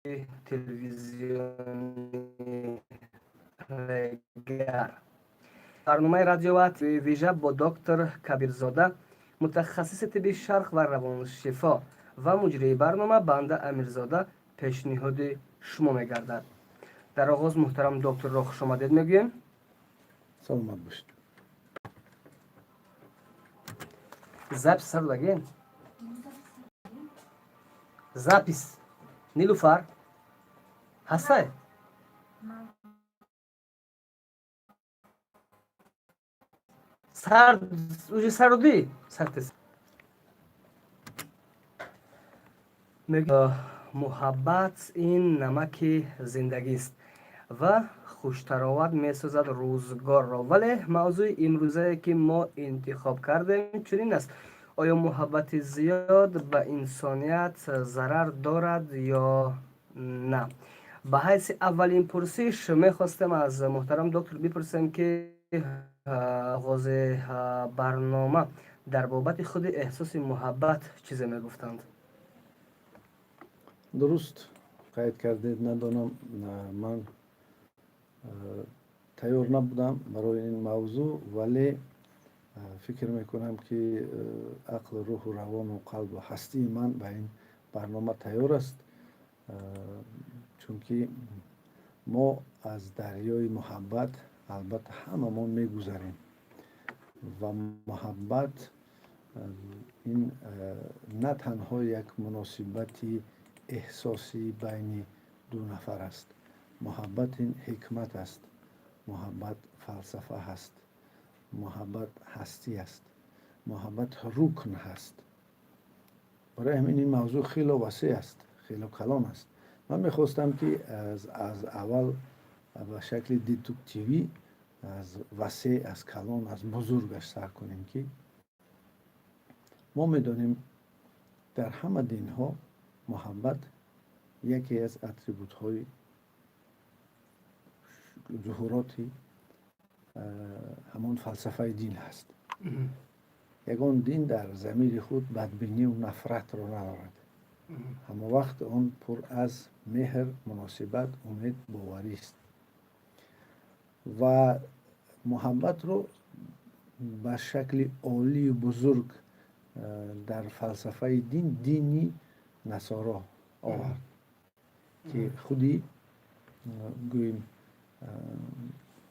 Телевизиони Регар, барномаи Радиоват вижа бо доктор Кабирзода, мутахассиси тибби шарқ ва равоншифо, ва муҷрии барнома банда Амирзода пешниҳоди шумо мегардад. Дар оғоз муҳтарам докторро хушомадед мегӯем. Саломат бошед. Запись сардаген, запись. Нилуфар ҳастай? Сар уже сарудӣ сартес. Муҳаббат ин намаки зиндагист ва хуштароват месозад рӯзгорро. Вале мавзӯи имрӯзае, ки мо интихоб кардем, чунин аст: оё муҳаббати зиёд ба инсоният зарар дорад ё на? Ба ҳайси аввалин пурсиш мехостем аз муҳтарам доктор бипурсем, ки оғози барнома дар бобати худи эҳсоси муҳаббат чизе мегуфтанд. Дуруст қайд кардед. Надонам, ман тайёр набудам барои ин мавзӯъ, вале фикр мекунам, ки ақлу рӯҳу равону қалбу ҳастии ман ба ин барнома тайёр аст, чунки мо аз дарёи муҳаббат албатта ҳамамон мегузарем ва муҳаббат ин на танҳо як муносибати эҳсосӣ байни ду нафар аст. Муҳаббат ин ҳикмат аст, муҳаббат фалсафа ҳаст, муҳаббат ҳастӣ аст, муҳаббат рукн ҳаст. Барои ҳамин ин мавзӯъ хело васеъ аст, хело калон аст. Ман мехостам, ки аз аввал ба шакли дедуктивӣ аз васеъ, аз калон, аз бузургаш сар кунем, ки мо медонем, дар ҳама динҳо муҳаббат яке аз атрибутҳои зуҳуроти ҳамон фалсафаи дин ҳаст. Ягон дин дар замири худ бадбинию нафратро надорад. Ҳама вақт он пур аз меҳр, муносибат, умед, боварист ва муҳаббатро ба шакли олию бузург дар фалсафаи дин дини насоро овард, ки худи, гӯем,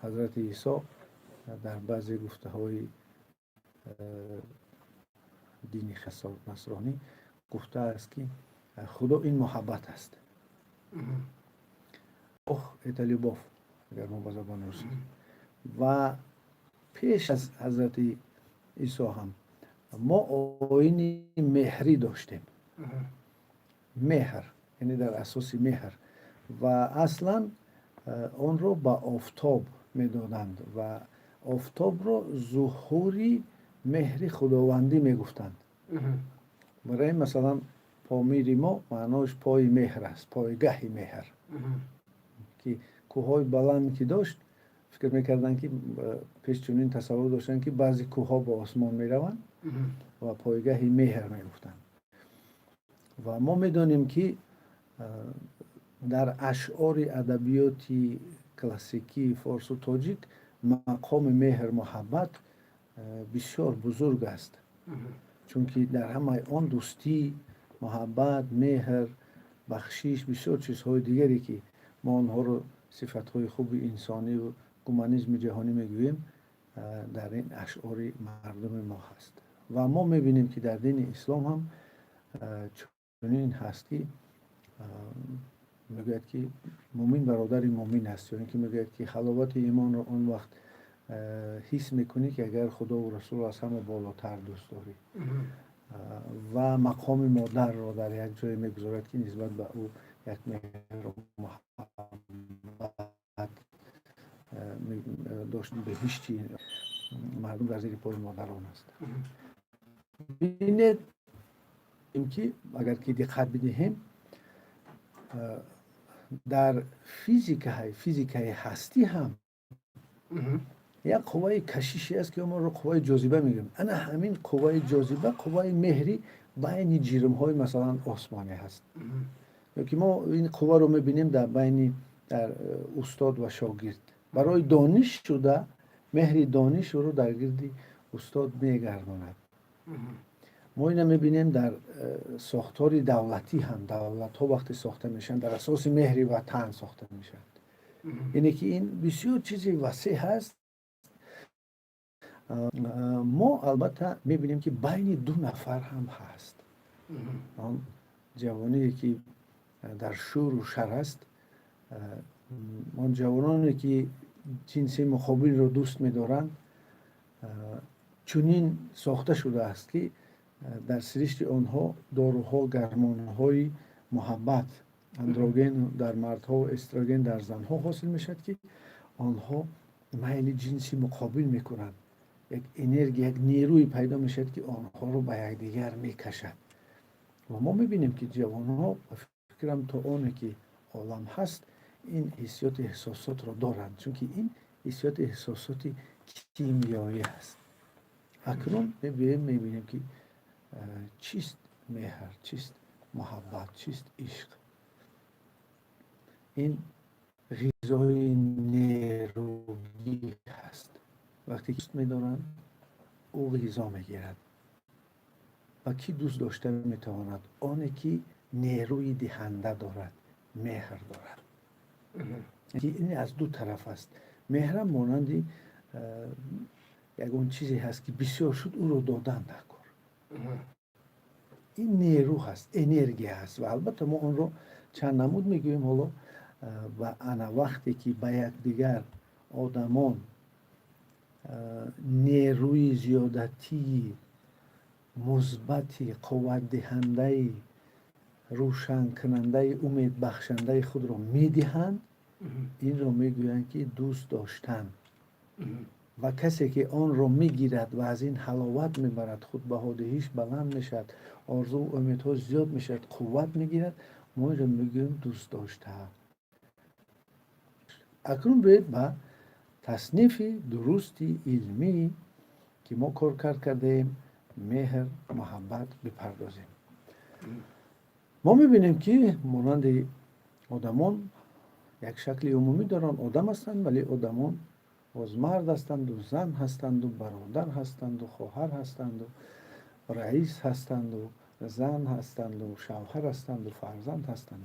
ҳазрати Исо дар баъзе гуфтаҳои дини насронӣ гуфтааст, ки Худо ин муҳаббат аст. Бог это любовь, агар мо ба забони русӣ. Ва пеш аз ҳазрати Исо ҳам мо оини меҳрӣ доштем. Меҳр яъне дар асоси меҳр ва аслан онро ба офтоб медоданд ва офтобро зуҳури меҳри худовандӣ мегуфтанд. Барои масалан, Помири мо маънош пои меҳр аст, пойгаҳи меҳр, ки кӯҳҳои баланд ки дошт, фикр мекарданд, ки пеш чунин тасаввур доштанд, ки баъзе кӯҳҳо ба осмон мераванд ва пойгаҳи меҳр мегуфтанд. Ва мо медонем, ки дар ашъори адабиёти классикии форсу тоҷик мақоми меҳр, муҳаббат бисёр бузург аст, чунки дар ҳамаи он дӯстӣ, муҳаббат, меҳр, бахшиш, бисёр чизҳои дигаре, ки мо онҳоро сифатҳои хуби инсониву гуманизми ҷаҳонӣ мегӯем, дар ин ашъори мардуми мо ҳаст. Ва мо мебинем, ки дар дини ислом ҳам чунин ҳаст, ки мегӯяд, ки мӯмин бародари мӯмин аст, ё ин ки мегӯяд, ки ҳаловати имонро он вақт ҳис мекунӣ, ки агар Худову Расул аз ҳама болотар дӯст дорӣ. Ва мақоми модарро дар як ҷое мегузорад, ки нисбат ба ӯ як меҳру муҳаббат дошт. Беҳишти мардум дар зери пои модарон аст. Бинед, ки агар ки диққат бидиҳем, дар физикаи ҳастӣ ҳам як қувваи кашише аст, ки онро қувваи ҷозиба мегӯем. Ана ҳамин қувваи ҷозиба, қувваи меҳри байни ҷирмҳои, масалан, осмонӣ ҳаст. Ё ки мо ин қувваро мебинем дар байни дар устод ва шогирд. Барои дониш шуда, меҳри дониш ӯро дар гирди устод мегардонад. Мо ина мебинем дар сохтори давлатӣ ҳам. Давлатҳо вақте сохта мешаванд, дар асоси меҳри ватан сохта мешаванд. Яъне ки ин бисёр чизи васеъ ҳаст. Мо албатта мебинем, ки байни ду нафар ҳам ҳаст. Он ҷавоние, ки дар шӯру шар аст, он ҷавононе, ки ҷинси муқобилро дӯст медоранд, чунин сохта шудааст, ки дар сиришти онҳо доруҳо, гармонҳои муҳаббат, андроген дар мардҳо, эстроген дар занҳо ҳосил мешавад, ки онҳо майли ҷинси муқобил мекунанд. Як энергия, як нерӯе пайдо мешавад, ки онҳоро ба якдигар мекашад. Ва мо мебинем, ки ҷавонҳо, ба фикрам, то оне ки олам ҳаст, ин ҳиссиёти эҳсосотро доранд, чунки ин ҳиссиёти эҳсосоти кимиёӣ аст. Акнун мебием, мебинем, ки чист меҳр, чист муҳаббат, чист ишқ. Ин ғизои нерӯгӣ ҳаст. Вақте ки дӯст медоранд, ӯ ғизо мегирад. Ва кӣ дӯст дошта метавонад? Оне ки нерӯи диҳанда дорад, меҳр дорад. Ин аз ду тараф аст. Меҳрам монанди ягон чизе ҳаст, ки бисёр шуд, ӯро додан дар кор. Ин нерӯ ҳаст, энергия ҳаст. Ва албатта мо онро чанд намуд мегӯем ҳоло. Ва ана вақте ки ба якдигар одамон нерӯи зиёдатии мусбати, қувватдиҳандаи, рӯшанкунандаи, умедбахшандаи худро медиҳанд, инро мегӯянд, ки дӯст доштан. Ва касе ки онро мегирад ва аз ин ҳаловат мебарад, худбаҳодиҳиш баланд мешавад, орзуву умедҳо зиёд мешавад, қувват мегирад, мо инро мегӯем дӯст дошта. Акнун биёед ба таснифи дурусти илмӣ, ки мо коркард кардаем, меҳр, муҳаббат бипардозем. Мо мебинем, ки монанди одамон як шакли умумӣ доранд, одам ҳастанд, вале одамон боз мард ҳастанду зан ҳастанду бародар ҳастанду хоҳар ҳастанду раис ҳастанду зан ҳастанду шавҳар ҳастанду фарзанд ҳастанд.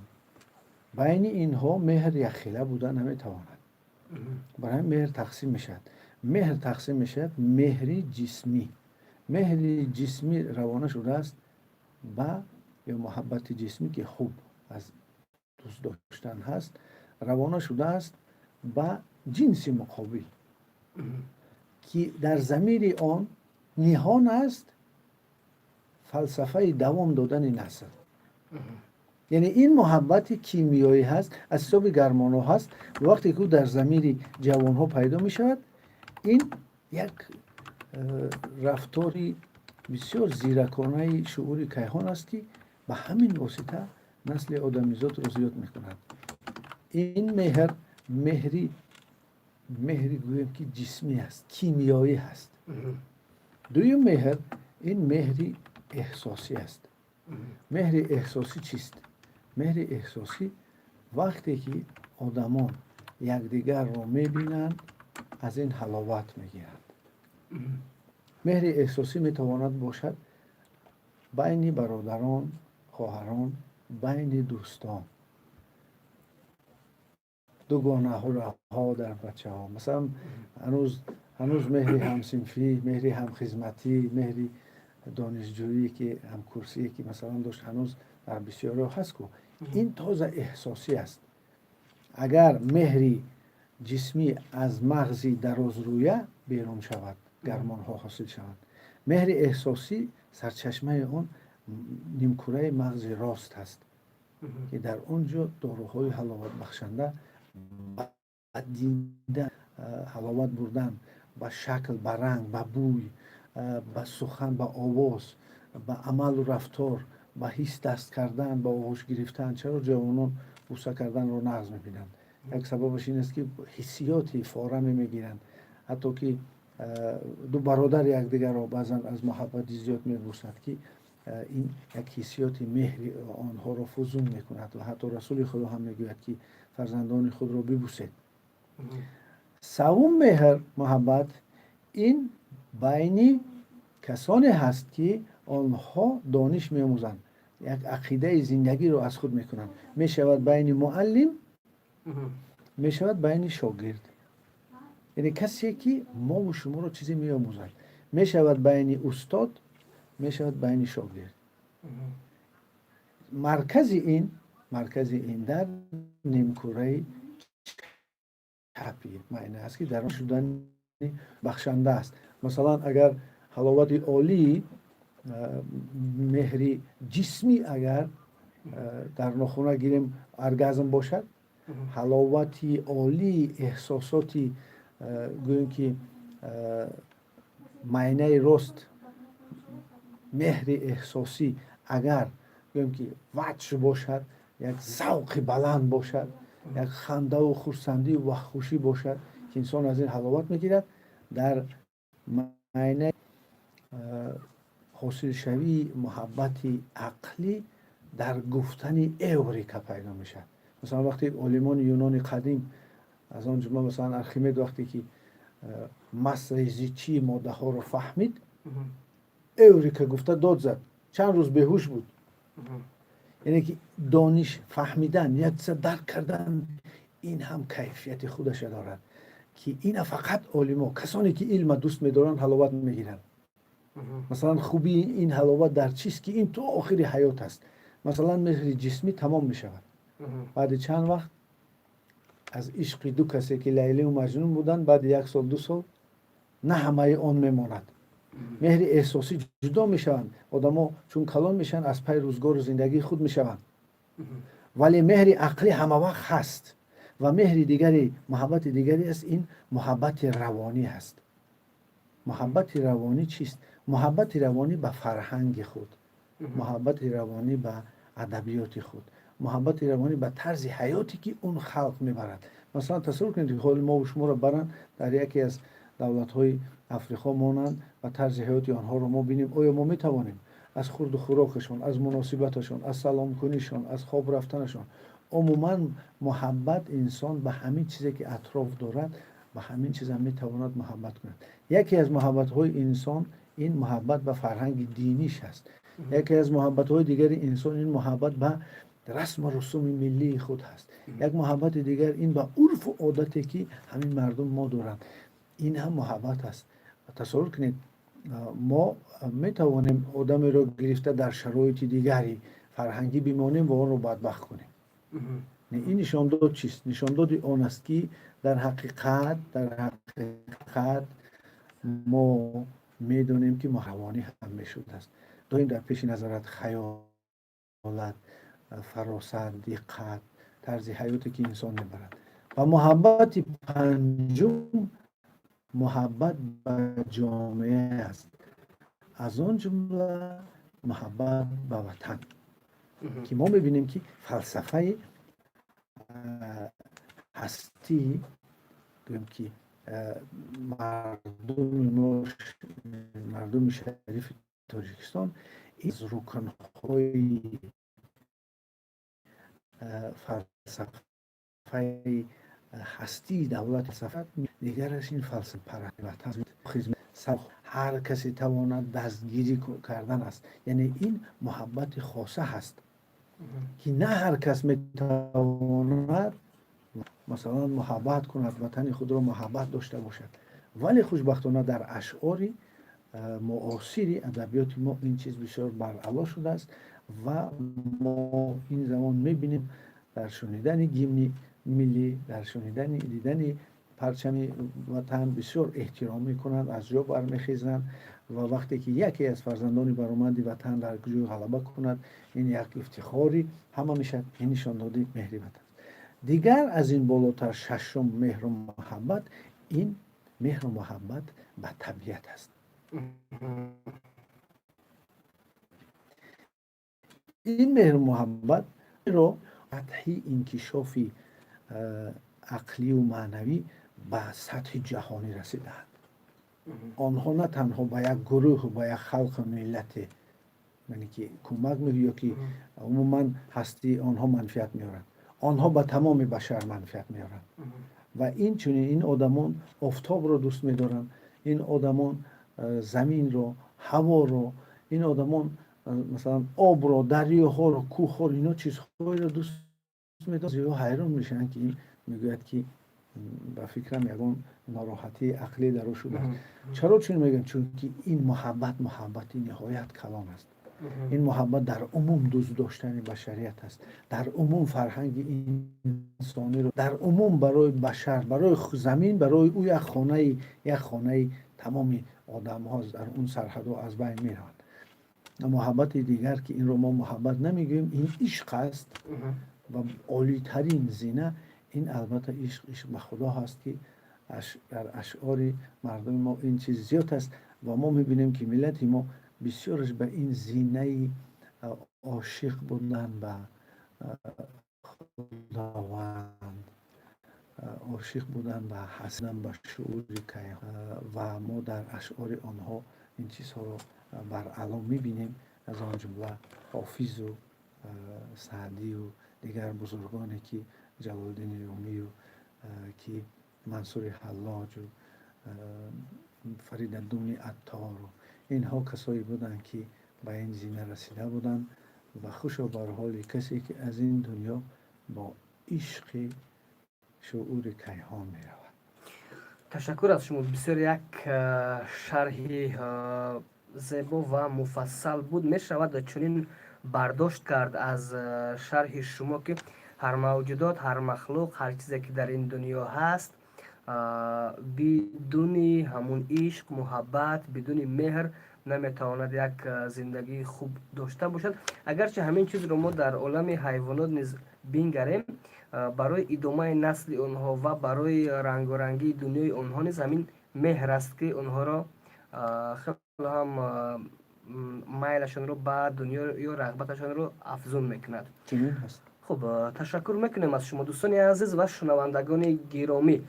Байни инҳо меҳр якхела буда наметавонад. Барои ҳамин меҳр тақсим мешавад. Меҳр тақсим мешавад: меҳри ҷисмӣ. Меҳри ҷисмӣ равона шудааст ба ё муҳаббати ҷисмӣ, ки хуб аз дӯст доштан ҳаст, равона шудааст ба ҷинси муқобил, ки дар замири он ниҳон аст фалсафаи давом додани насл. Яъне ин муҳаббати кимиёӣ ҳаст, аз ҳисоби гармонҳо ҳаст. Вақте ки ӯ дар замири ҷавонҳо пайдо мешавад, ин як рафтори бисёр зираконаи шуъури кайҳон аст, ки ба ҳамин восита насли одамизодро зиёд мекунад. Ин меҳр меҳри гӯем, ки ҷисмӣ аст, кимиёӣ ҳаст. Дуюм меҳр ин меҳри эҳсосӣ аст. Меҳри эҳсосӣ чист? Меҳри эҳсосӣ вақте ки одамон якдигарро мебинанд, аз ин ҳаловат мегиранд. Меҳри эҳсосӣ метавонад бошад байни бародарон, хоҳарон, байни дӯстон, дугонаҳо, дар бачаҳо масалан. Ҳанӯз меҳри ҳамсинфӣ, меҳри ҳамхизматӣ, меҳри донишҷӯӣ, ки ҳамкурсие, ки масалан дошт, ҳанӯз дар бисёриҳо ҳаст ку. Ин тоза эҳсосӣ аст. Агар меҳри ҷисмӣ аз мағзи дарозрӯя берун шавад, гармонҳо ҳосил шаванд, меҳри эҳсосӣ сарчашмаи он нимкураи мағзи рост ҳаст, ки дар он ҷо доруҳои ҳаловатбахшанда ба дида ҳаловат бурдан, ба шакл, ба ранг, ба бӯй, ба сухан, ба овоз, ба амалу рафтор, ба ҳис даст кардан, ба оғӯш гирифтан. Чаро ҷавонон бӯса карданро нағз мебинанд? Як сабабаш ин аст, ки ҳиссиёти фораме мегиранд. Ҳатто ки ду бародар якдигарро баъзан аз муҳаббати зиёд мебӯсад, ки Ин як ҳиссиёти меҳри онҳоро фузун мекунад ва ҳатто Расули Худо ҳам мегӯяд, ки фарзандони худро бибусед. Савум меҳр муҳаббат ин байни касоне ҳаст, ки онҳо дониш меомӯзанд, як ақидаи зиндагиро аз худ мекунанд. Мешавад байни муаллим, мешавад байни шогирд, яъне касе, ки мову шуморо чизе меомӯзад, мешавад байни устод, мешавад байни шогирд. Маркази ин дар нимкураи чапи маъна аст, ки дар он шудани бахшанда аст. Масалан, агар ҳаловати олии меҳри ҷисмӣ, агар дар нохуна гирем, оргазм бошад, ҳаловати олии эҳсосоти, гӯем ки, майнаи рост, меҳри эҳсосӣ, агар гӯем ки ваҷ бошад, як завқи баланд бошад, як хандаву хурсандию ва хушӣ бошад, ки инсон аз ин ҳаловат мегирад, дар майнаи ҳосилшавии муҳаббати ақлӣ дар гуфтани эврика пайдо мешавад. Масалан, вақте олимони Юнони қадим, аз он ҷумла масалан Архимед, вақте ки массаи зичии моддаҳоро фаҳмид, эврика гуфта дод зад, чанд рӯз беҳуш буд. Яъне ки дониш фаҳмидан, як чиза дарк кардан, ин ҳам кайфияти худаша дорад, ки ина фақат олимо, касоне ки илма дӯст медоранд, ҳаловат мегиранд. Масалан, хубии ин ҳаловат дар чист, ки ин то охири ҳаёт аст. Масалан, меҳри ҷисмӣ тамом мешавад баъди чанд вақт. Аз ишқи ду касе, ки Лайливу Маҷнун буданд, баъди як сол, 2 сол на ҳамаи он мемонад. Меҳри эҳсосӣ ҷудо мешаванд, одамо чун калон мешаванд, аз пайи рӯзгору зиндагии худ мешаванд, вале меҳри ақлӣ ҳамавақт ҳаст. Ва меҳри дигари, муҳаббати дигаре аст, ин муҳаббати равонӣ ҳаст. Муҳаббати равонӣ чист? Муҳаббати равонӣ ба фарҳанги худ, муҳаббати равонӣ ба адабиёти худ, муҳаббати равонӣ ба тарзи ҳаёте, ки он халқ мебарад. Масалан, тасаввур кунед, ки ҳоли мову шуморо баранд, дар яке аз давлатҳои Африқо монанд ва тарзи ҳаёти онҳоро мо бинем. Оё мо метавонем аз хурду хӯрокашон, аз муносибаташон, аз саломкунишон, аз хоб рафтанашон, умуман муҳаббат, инсон ба ҳамин чизе, ки атроф дорад, ба ҳамин чизам метавонад муҳаббат кунад. Яке аз муҳаббатҳои инсон ин муҳаббат ба фарҳанги диниш аст. Яке аз муҳаббатҳои дигари инсон ин муҳаббат ба расму русуми миллии худ ҳаст. Як муҳаббати дигар ин ба урфу одате, ки ҳамин мардум мо доранд, ин ҳам муҳаббат аст. Тасаввур кунед, мо метавонем одамеро гирифта, дар шароити дигари фарҳангӣ бимонем ва онро бадбахт кунем. Ин нишондод чист? Нишондоди он аст, ки дар ҳақиқат мо медонем, ки равонӣ ҳам мешудааст. Доим дар пеши назарат хаёлат, фаросат, диққат, тарзи ҳаёте, ки инсон мебарад. Ва муҳаббати панҷум муҳаббат ба ҷомеа аст, аз он ҷумла муҳаббат ба ватан, ки мо мебинем, ки фалсафаи ҳастӣ, гӯем ки, мардуми мо, мардуми шарифи Тоҷикистон, аз рукнҳои фалсафаи ҳастии давлат дигараш ин фалсафа ҳар касе тавонад дастгирӣ кардан аст. Яъне ин муҳаббати хоса ҳаст, ки на ҳар кас метавонад, масалан, муҳаббат кунад, ватани худро муҳаббат дошта бошад. Вале хушбахтона дар ашъори муосири адабиёти мо ин чиз бисёр баръало шудааст ва мо ин замон мебинем, дар шунидани гимни миллӣ, дар шунидани, дидани парчами ватан бисёр эҳтиром мекунанд, аз ҷо бармехезанд. Ва вақте ки яке аз фарзандони бароманди ватан дар ҷой ғалаба кунад, ин як ифтихори ҳама мешавад. Ин нишондоди меҳри ватан. Дигар аз ин болотар, шашум меҳру муҳаббат ин меҳру муҳаббат ба табиат аст. Ин меҳру муҳаббатро сатҳи инкишофи ақлию маънавӣ ба сатҳи ҷаҳонӣ расидаанд. Онҳо на танҳо ба як гурӯҳу ба як халқу миллате. Яъне ки кӯмак ё ки умуман ҳастии онҳо манфиат меоранд, онҳо ба тамоми башар манфиат меоранд. Ва инчунин ин одамон офтобро дӯст медоранд, ин одамон заминро, ҳаворо, ин одамон, масалан, обро, дарёҳоро, кӯҳҳоро, ино чизҳоеро дӯст медоранд. Зиё ҳайрон мешаванд, ки ин мегӯяд, ки ба фикрам, ягон нороҳатии ақлӣ дар ӯ шудааст. Чаро чунин мегӯям? Чунки ин муҳаббат муҳаббати ниҳоят калон аст. Ин муҳаббат дар умум дӯст доштани башарият аст, дар умум фарҳанги инсониро, дар умум барои башар, барои замин, барои ӯ як хонаи тамоми одамҳо дар он сарҳадҳо аз байн мераванд. Муҳаббати дигар, ки инро мо муҳаббат намегӯем, ин ишқ аст ва олитарин зина ин албатта ишқ ба Худо ҳаст, ки дар ашъори мардуми мо ин чиз зиёд аст. Ва мо мебинем, ки миллати мо бисёраш ба ин зинаи ошиқ будан ба Худованд, ошиқ будан ба ҳасдан, ба шуури кайҳон, ва мо дар ашъори онҳо ин чизҳоро баръало мебинем, аз он ҷумла Ҳофизу Саъдию дигар бузургоне, ки Ҷалолиддини Румию, ки Мансури Ҳаллоҷу Фаридаддуни Аттору, инҳо касое буданд, ки ба ин зина расида буданд. Ва хушо бар ҳоли касе, ки аз ин дунё бо ишқи шуури кайҳон меравад. Ташаккур аз шумо, бисёр як шарҳи зебо ва муфассал буд. Мешавад чунин бардошт кард аз шарҳи шумо, ки ҳар мавҷудот, ҳар махлуқ, ҳар чизе ки дар ин дунё ҳаст, бидуни ҳамун ишқ, муҳаббат, бидуни меҳр наметавонад як зиндагии хуб дошта бошад. Агарчи ҳамин чизро мо дар олами ҳайвонот низ бингарем, барои идомаи насли онҳо ва барои рангорангии дунёи онҳо низ ҳамин меҳр аст, ки онҳоро хеле ҳам майлашонро ба дунё ё рағбаташонро афзун мекунад. Хуб, ташаккур мекунем аз шумо. Дӯстони азиз ва шунавандагони гиромӣ,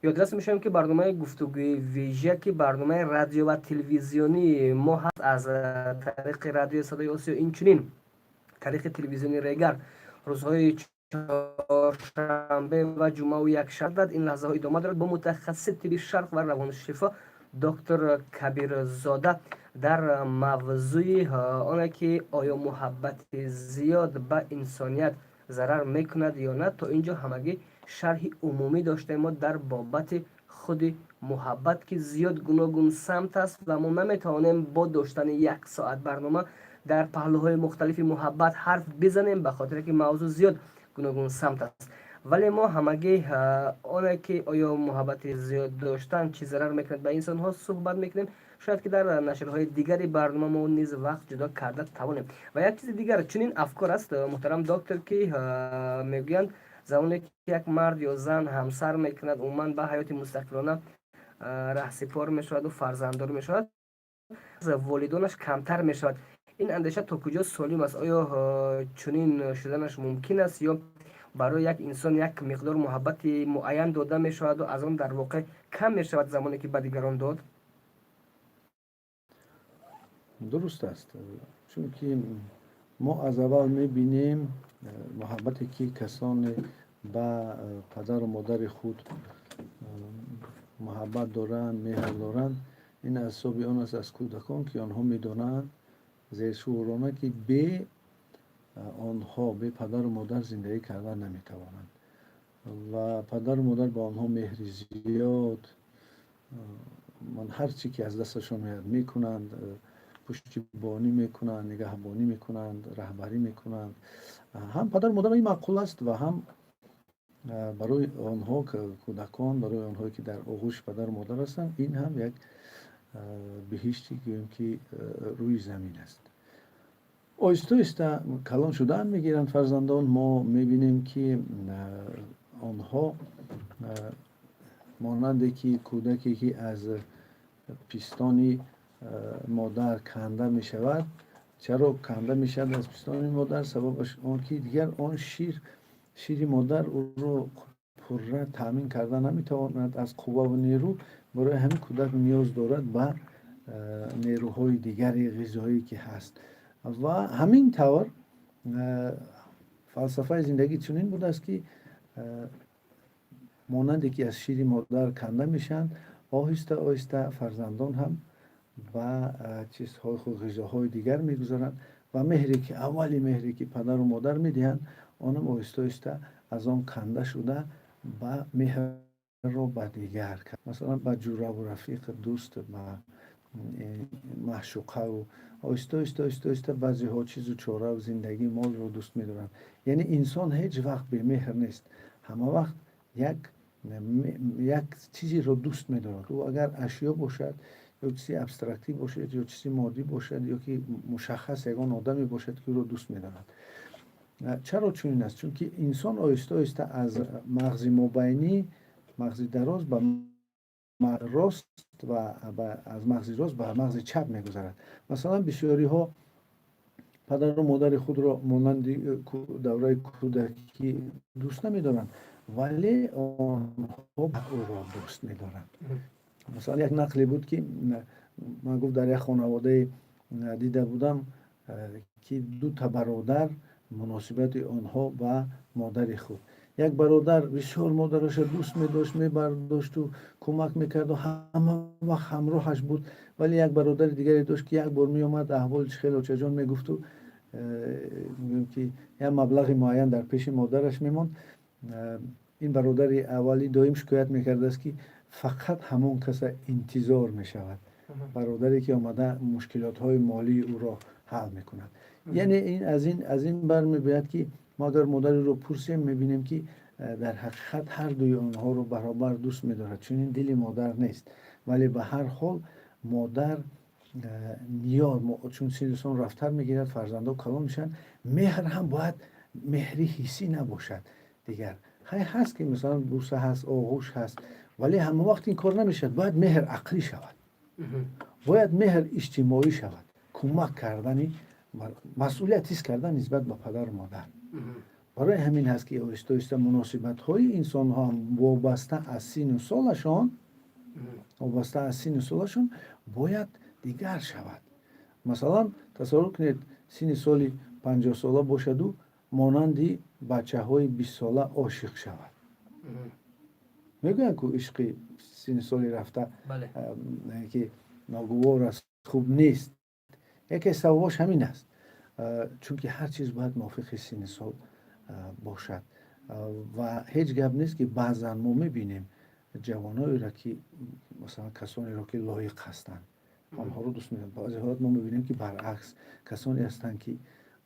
ёдрас мешавем, ки барномаи гуфтугӯи вижа, ки барномаи радио ва телевизионии мо ҳаст, аз тариқи Радиои Садои Осиё, инчунин тариқи телевизиони Регар, рӯзҳои чоршанбе ва ҷумъаву якшанбе ин лаҳзаҳо идома дорад, бо мутахассиси тибби шарқ ва равоншифо доктор Кабирзода дар мавзӯи оне, ки оё муҳаббати зиёд ба инсоният зарар мекунад ё на. То ин ҷо ҳамагӣ шарҳи умумӣ доштем мо дар бобати худи муҳаббат, ки зиёд гуногун самт аст ва мо наметавонем бо доштани як соат барнома дар паҳлӯҳои мухталифи муҳаббат ҳарф бизанем, ба хотире ки мавзӯъ зиёд гуногун самт аст. Вале мо ҳамагӣ оне, ки оё муҳаббати зиёд доштан чӣ зарар мекунад ба инсонҳо, суҳбат мекунем. Шояд ки дар нашрҳои дигари барнома мо низ вақт ҷудо карда тавонем. Ва як чизи дигар, чунин афкор аст, муҳтарам доктор, ки мегӯянд, замоне ки як мард ё зан ҳамсар мекунад, умуман ба ҳаёти мустақилона раҳсипор мешаваду фарзанддор мешавад, волидонаш камтар мешавад. Ин андеша то куҷо солим аст? Оё чунин шуданаш мумкин аст ё барои як инсон як миқдор муҳаббати муайян дода мешаваду аз он дар воқеъ кам мешавад, замоне ки ба дигарон дод? Дуруст аст, чунки мо аз аввал мебинем, муҳаббате ки касоне ба падару модари худ муҳаббат доранд, меҳр доранд, ин аз ҳисоби он аст аз кӯдакон, ки онҳо медонанд зершуурона, ки бе онҳо, бе падару модар зиндагӣ кардан наметавонанд. Ва падару модар ба онҳо меҳри зиёд, ман ҳар чӣ ки аз дасташон меояд, мекунанд, пуштибонӣ мекунанд, нигаҳбонӣ мекунанд, раҳбарӣ мекунанд. Ҳам падару модар ин маъқул аст ва ҳам барои онҳо, кӯдакон, барои онҳое ки дар оғӯши падару модар ҳастанд, ин ҳам як биҳишти, гӯем ки, рӯи замин аст. Оҳиста оҳиста калон шудан мегиранд фарзандон, мо мебинем, ки онҳо монанде ки кӯдаке ки аз пистони модар канда мешавад. Чаро канда мешавад аз пистони модар? Сабабаш он ки дигар он шир, шири модар ӯро пурра таъмин карда наметавонад аз қувваву нерӯ. Барои ҳамин кӯдак ниёз дорад ба нерӯҳои дигари ғизоӣ, ки ҳаст. Ва ҳамин тавр фалсафаи зиндагӣ чунин будааст, ки монанде ки аз шири модар канда мешаванд, оҳиста оҳиста фарзандон ҳам ба чизҳои худ, ғизоҳои дигар мегузаранд ва меҳре ки аввали меҳре ки падару модар медиҳанд, онам оҳиста оҳиста аз он канда шуда, ба меҳрро ба дигар, масалан, ба ҷураву рафиқ, дӯст, ба маъшуқаву оҳиста оҳиста оҳиста оҳиста баъзеҳо чизу чораву зиндагӣ, молро дӯст медоранд. Яъне инсон ҳеҷ вақт бемеҳр нест, ҳама вақт як чизеро дӯст медорад. Ӯ агар ашё бошад ё чизи абстрактӣ бошад, ё чизи моддӣ бошад, ё ки мушаххас ягон одаме бошад, ки ӯро дӯст медорад. Чаро чунин аст? Чунки инсон оҳиста оҳиста аз мағзи мобайнӣ, мағзи дароз ба рост ва аз мағзи рост ба мағзи чап мегузарад. Масалан, бисёриҳо падару модари худро монанди давраи кӯдакӣ дӯст намедоранд, вале онҳо ӯро дӯст медоранд. Масалан, як нақле буд, ки ман гуфт, дар як хонаводае дида будам, ки дута бародар, муносибати онҳо ба модари худ. Як бародар бисёр модараша дӯст медошт, мебардошту кӯмак мекарду ҳама вақт ҳамроҳаш буд. Вале як бародари дигаре дошт, ки як бор меомад, аҳволи чӣ хел, очаҷон, мегуфту мегӯем, ки як маблағи муайян дар пеши модараш мемонд. Ин бародари аввалӣ доим шикоят мекардааст, ки фақат ҳамон каса интизор мешавад, бародаре ки омада мушкилотҳои молии ӯро ҳал мекунад. Яъне ин аз ин бармебояд, ки мо агар модареро пурсем, мебинем, ки дар ҳақиқат ҳар дуи онҳоро баробар дӯст медорад. Чунин дили модар нест, вале ба ҳар ҳол модар ниёз, чун синну сол рафтар мегирад, фарзандҳо калон мешаванд, меҳр ҳам бояд меҳри ҳиссӣ набошад дигар. Хай, ҳаст, ки масалан буса ҳаст, оғӯш ҳаст, вале ҳама вақт ин кор намешавад. Бояд меҳр ақлӣ шавад, бояд меҳр иҷтимоӣ шавад, кӯмак кардани, масъулият ҳис кардан нисбат ба падару модар. Барои ҳамин ҳаст, ки оҳиста оҳиста муносибатҳои инсонҳо ҳам вобаста аз синну солашон бояд дигар шавад. Масалан, тасаввур кунед, синни соли 50-сола бошаду монанди бачаҳои 20-сола ошиқ шавад. Мегӯянд, ку ишқи синни соли рафта ки ногувор аст, хуб нест. Яке сабабош ҳамин аст, чунки ҳар чиз бояд мувофиқи синни сол бошад. Ва ҳеҷ гап нест, ки баъзан мо мебинем ҷавоноеро, ки масалан касонеро, ки лоиқ ҳастанд, онҳоро дӯст медоранд. Баъзе ҳолат мо мебинем, ки баръакс, касоне ҳастанд, ки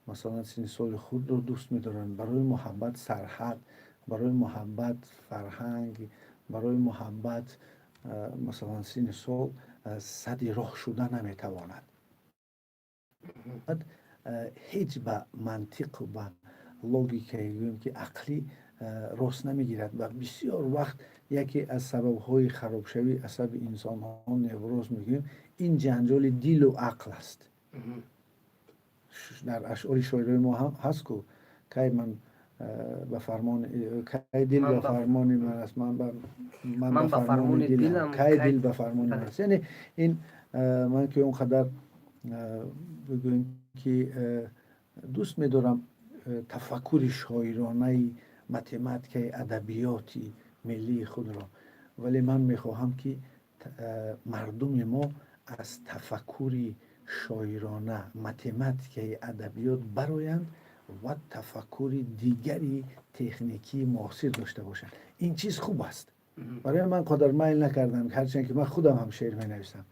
масалан синни соли худро дӯст медоранд. Барои муҳаббат сарҳад, барои муҳаббат фарҳанг, барои муҳаббат масалан синни сол сади роҳ шуда наметавонад. Ҳеҷ ба мантиқу ба логикаи, гӯем, ки ақлӣ рост намегирад. Ва бисёр вақт яке аз сабабҳои харобшавии асаби инсонҳо, невроз мегӯем, ин ҷанҷоли дилу ақл аст. Дар ашъори шоирои мо ҳам ҳаст ку: кай ман ба фармони кай дил ба фармони ман аст, ман ба фармони дилам, кай дил ба фармони ман аст. Яъне ин ман ки он қадар, бигӯем, ки дӯст медорам тафаккури шоиронаи математикаи адабиёти миллии худро, вале ман мехоҳам, ки мардуми мо аз тафаккури шоирона математикаи адабиёт бароянд ва тафаккури дигари техникии муосир дошта бошанд. Ин чиз хуб аст. Барои ман қадар майл накардам, ҳарчанд ки ман худам ҳам шеър менависам.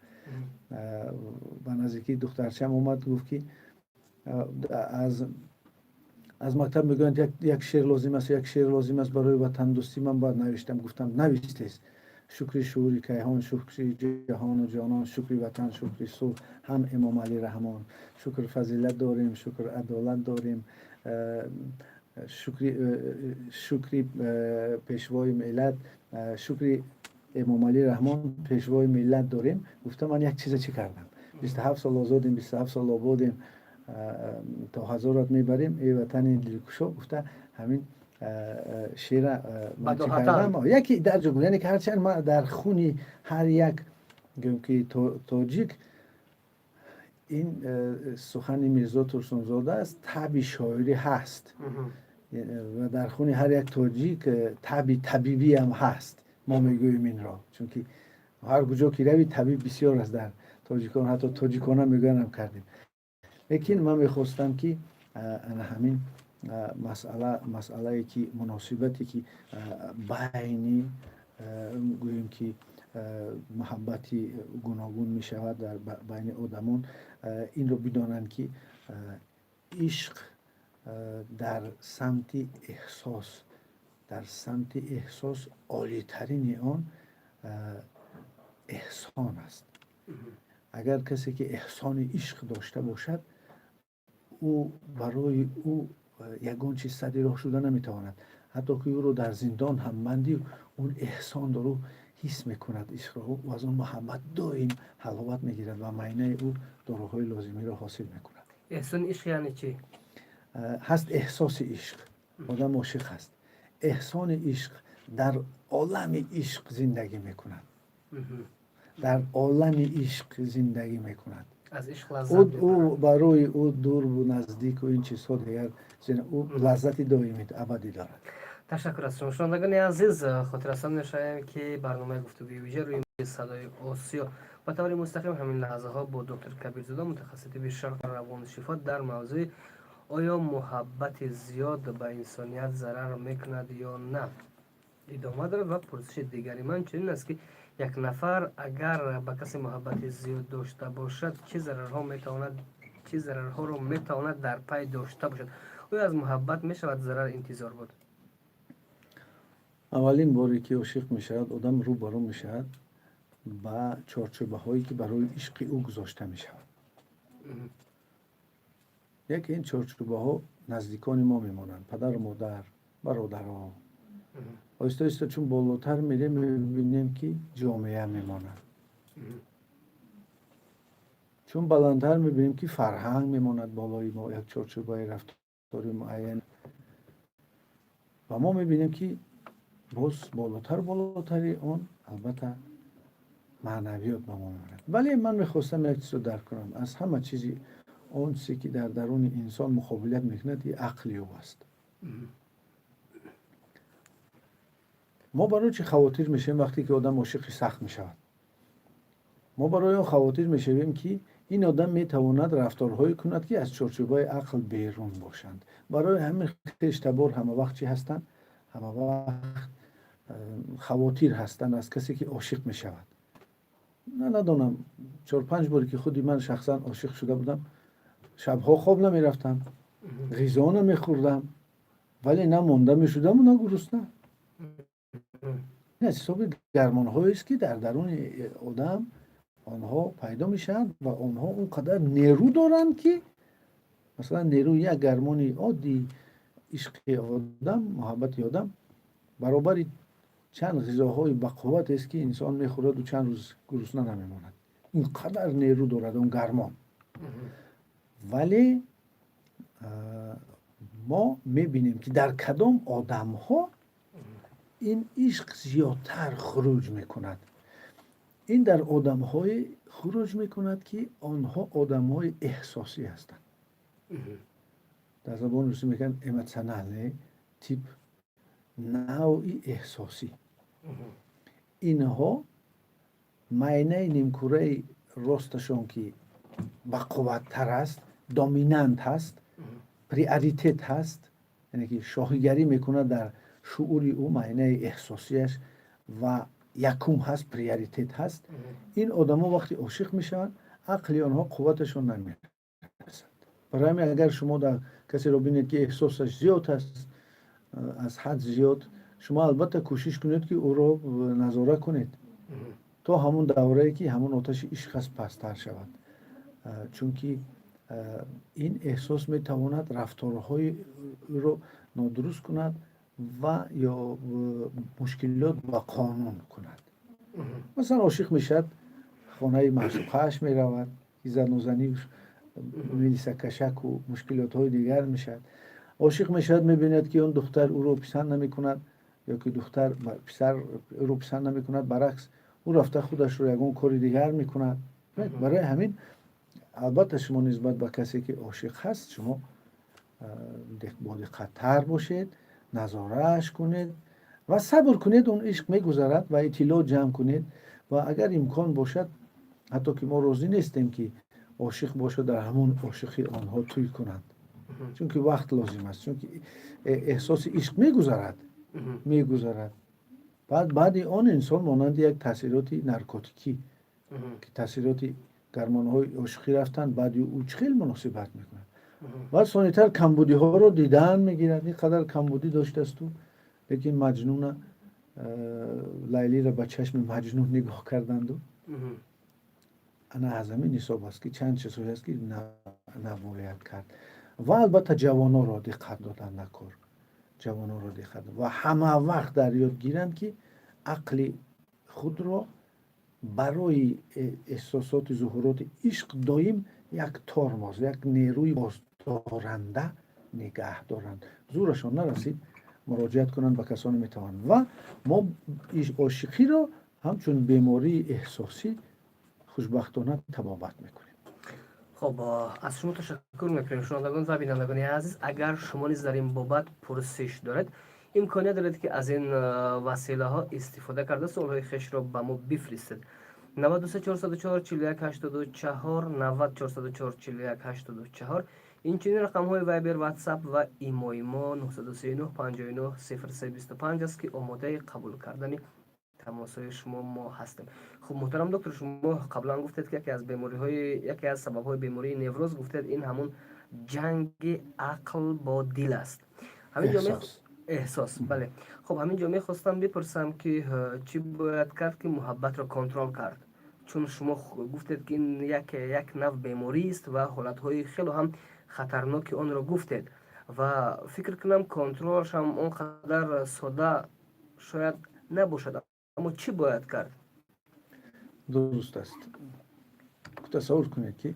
Ба наздикии духтарчам омад, гуфт, ки аз мактаб мегӯянд, як шеър лозим аст, як шеър лозим аст барои ватандӯстӣ. Ман бояд навиштам. Гуфтам, навистест: шукри шуури кайҳон, шукри ҷаҳону ҷонон, шукри ватан, шукри сулҳ, ҳам Эмомалӣ Раҳмон, шукр фазилат дорем, шукр адолат дорем, шукри пешвои миллат, шукри Эмомалӣ Раҳмон, пешвои миллат дорем. Гуфтам, ман як чиза чӣ кардам: 27 сол озодем, 27 сол ободем, то ҳазорат мебарем, эй ватани дилкушо, гуфта, ҳамин шеъра ман чӣ кардам, яке дар ҷо. Яъне ки ҳарчанд ма дар хуни ҳар як, гӯем, ки тоҷик. Ин сухани Мирзо Турсунзода аст. Таби шоирӣ ҳаст ва дар хуни ҳар як тоҷик таби табибиам ҳаст. Мо мегӯем инро, чунки ҳар куҷо ки рави, табиб бисёр аст дар тоҷикон, ҳатто тоҷикона мегӯянам кардем. Лекин ман мехостам, ки ана ҳамин масъала, масъалае ки муносибате ки байни, гӯем ки, муҳаббати гуногун мешавад дар байни одамон, инро бидонанд, ки ишқ дар самти эҳсос, дар самти эҳсос олитарини он эҳсон аст. Агар касе ки эҳсони ишқ дошта бошад, ӯ барои ӯ ягон чиз сади роҳ шуда наметавонад. Ҳатто ки ӯро дар зиндон ҳам бандӣ, он эҳсон дору, ҳис мекунад ишқро ӯ, аз он муҳаббат доим ҳаловат мегирад ва майнаи ӯ доруҳои лозимиро ҳосил мекунад. Эҳсони ишқ яъне чӣ? Ҳаст эҳсоси ишқ, одам ошиқ ҳаст, эҳсони ишқ, дар олами ишқ зиндагӣ мекунад, дар олами ишқ зиндагӣ мекунад. Аз ишқ лаззат. Ӯ барои ӯ дуру наздику ин чизҳо дигар, ӯ лаззати доими абадӣ дорад. Ташаккур аз шумо. Шунавандагони азиз, хотиррасон мешавем, ки барномаи гуфтугӯи вижа рӯи Садои Осиё ба таври мустақим ҳамин лаҳзаҳо бо доктор Кабирзода, мутахассиси тибби шарқ, равоншифо, дар мавзӯи «Оё муҳаббати зиёд ба инсоният зарар мекунад ё на?» идома дорад. Ва пурсиши дигари ман чунин аст, ки як нафар агар ба касе муҳаббати зиёд дошта бошад, чӣ зарарҳо метавонад, чӣ зарарҳоро метавонад дар пай дошта бошад? Оё аз муҳаббат мешавад зарар интизор буд? Аввалин боре ки ошиқ мешавад одам, рӯ ба рӯ мешавад ба чорчӯбаҳое, ки барои ишқи ӯ гузошта мешавад. Яке ин чорчӯбаҳо наздикони мо мемонанд: падару модар, бародарон. Оҳиста оҳиста чун болотар мерем, мебинем, ки ҷомеа мемонад. Чун баландтар мебинем, ки фарҳанг мемонад болои мо як чорчӯбаи рафтори муайян. Ва мо мебинем, ки боз болотар, болотари он албатта маънавиёт ба мо мемонад. Вале ман мехостам як чизро дарк кунам: аз ҳама чизи он чизе ки дар даруни инсон муқобилият мекунад, и ақли ӯ аст. Мо барои чӣ хавотир мешавем, вақте ки одам ошиқи сахт мешавад? Мо барои он хавотир мешавем, ки ин одам метавонад рафторҳое кунад, ки аз чорчӯбаи ақл берун бошанд. Барои ҳамин хештабор ҳамавақт чӣ ҳастанд? Ҳамавақт хавотир ҳастанд аз касе ки ошиқ мешавад. Надонам, чор-панҷ боре ки худи ман шахсан ошиқ шуда будам, шабҳо хоб намерафтам, ғизо намехӯрдам, вале на монда мешудаму на гурусна. Ин аз ҳисоби гармонҳоест, ки дар даруни одам онҳо пайдо мешаванд ва онҳо он қадар нерӯ доранд, ки масалан нерӯи як гармони оддии ишқи одам, муҳаббати одам баробари чанд ғизоҳои бақувватест, ки инсон мехӯраду чанд рӯз гурусна намемонад. Ин қадар нерӯ дорад он гармон. Вале мо мебинем, ки дар кадом одамҳо ин ишқ зиёдтар хуруҷ мекунад. Ин дар одамҳое хуруҷ мекунад, ки онҳо одамҳои эҳсосӣ ҳастанд. Дар забони русӣ мегӯянд эмоциональный тип, навъи эҳсосӣ. Инҳо майнаи нимкураи росташон, ки бақувваттар аст, доминант ҳаст, приоритет ҳаст, яъне ки шоҳигарӣ мекунад дар шуури ӯ, майнаи эҳсосияш ва якум ҳаст, приоритет ҳаст. Ин одамо вақте ошиқ мешаванд, ақли онҳо қувваташон намерасад. Барои ҳамин агар шумо дар касеро бинед, ки эҳсосаш зиёд аст, аз ҳад зиёд, шумо албатта кӯшиш кунед, ки ӯро назора кунед то ҳамон даврае, ки ҳамон оташи ишқ аст, пасттар шавад, чунки ин эҳсос метавонад рафторҳои ӯро нодуруст кунад ва ё мушкилот ба қонун кунад. Масалан, ошиқ мешавад, хонаи маъшуқааш меравад, занозанӣ, милисакашаку мушкилотҳои дигар мешавад. Ошиқ мешавад, мебинад, ки он духтар ӯро писанд намекунад ё ки духтар писар ӯро писанд намекунад, баръакс, ӯ рафта худашро ягон кори дигар мекунад. Барои ҳамин Албатта, шумо нисбат ба касе, ки ошиқ ҳаст, шумо бодиққаттар бошед, назорааш кунед ва сабр кунед. Он ишқ мегузарад ва иттилоъ ҷамъ кунед. Ва агар имкон бошад, ҳатто ки мо розӣ нестем, ки ошиқ бошад, дар ҳамон ошиқи онҳо тӯй кунанд, чунки вақт лозим аст, чунки эҳсоси ишқ мегузарад, мегузарад. Баъд баъди он инсон монанди як таъсироти наркотикӣ, ки таъсироти гармонҳои ошиқӣ рафтанд, баъди ӯ чӣ хел муносибат мекунад? Баъд сонитар камбудиҳоро дидан мегирад. Ин қадар камбудӣ доштасту, лекин Маҷнуна, Лайлиро ба чашми Маҷнун нигоҳ карданду. Ана аз ҳамин ҳисоб аст, ки чанд чизҳое аст, ки набояд кард. Ва албатта, ҷавоноро диққат додан накор, ҷавоноро диққат ва ҳама вақт дар ёд гиранд, ки ақли худро барои эҳсосоти зуҳуроти ишқ доим як тормоз, як нерӯи боздоранда нигаҳ доранд. Зӯрашон нарасид, муроҷиат кунанд ба касоне метавонанд. Ва мо ошиқиро ҳамчун бемории эҳсосӣ хушбахтона табобат мекунем. Хоб, аз шумо ташаккур мекунем. Шунавандагон ва бинандагони азиз, агар шумо низ дар ин бобат пурсиш доред, имконият доред, ки аз ин василаҳо истифода карда, суолҳои хешро ба мо бифиристед: 93 404 41 84, 90 404 41 84. Инчунин рақамҳои Вайбер, Ватсап ва Имои мо 939 59 03 25 аст, ки омодаи қабул кардани тамосҳои шумо мо ҳастем. Хуб, муҳтарам доктор, шумо қаблан гуфтед, ки яке аз бемориҳои, яке аз сабабҳои бемории невроз, гуфтед, ин ҳамун ҷанги ақл бо дил аст. Ҳамин эҳсос, бале. Хуб, ҳамин ҷо мехостам бипурсам, ки чӣ бояд кард, ки муҳаббатро контрол кард? Чун шумо гуфтед, ки ин як нав беморист ва ҳолатҳои хело ҳам хатарноки онро гуфтед. Ва фикр кунам, контролаш ҳам он қадар сода шояд набошад, аммо чӣ бояд кард? Дуруст аст. Тасаввур кунед, ки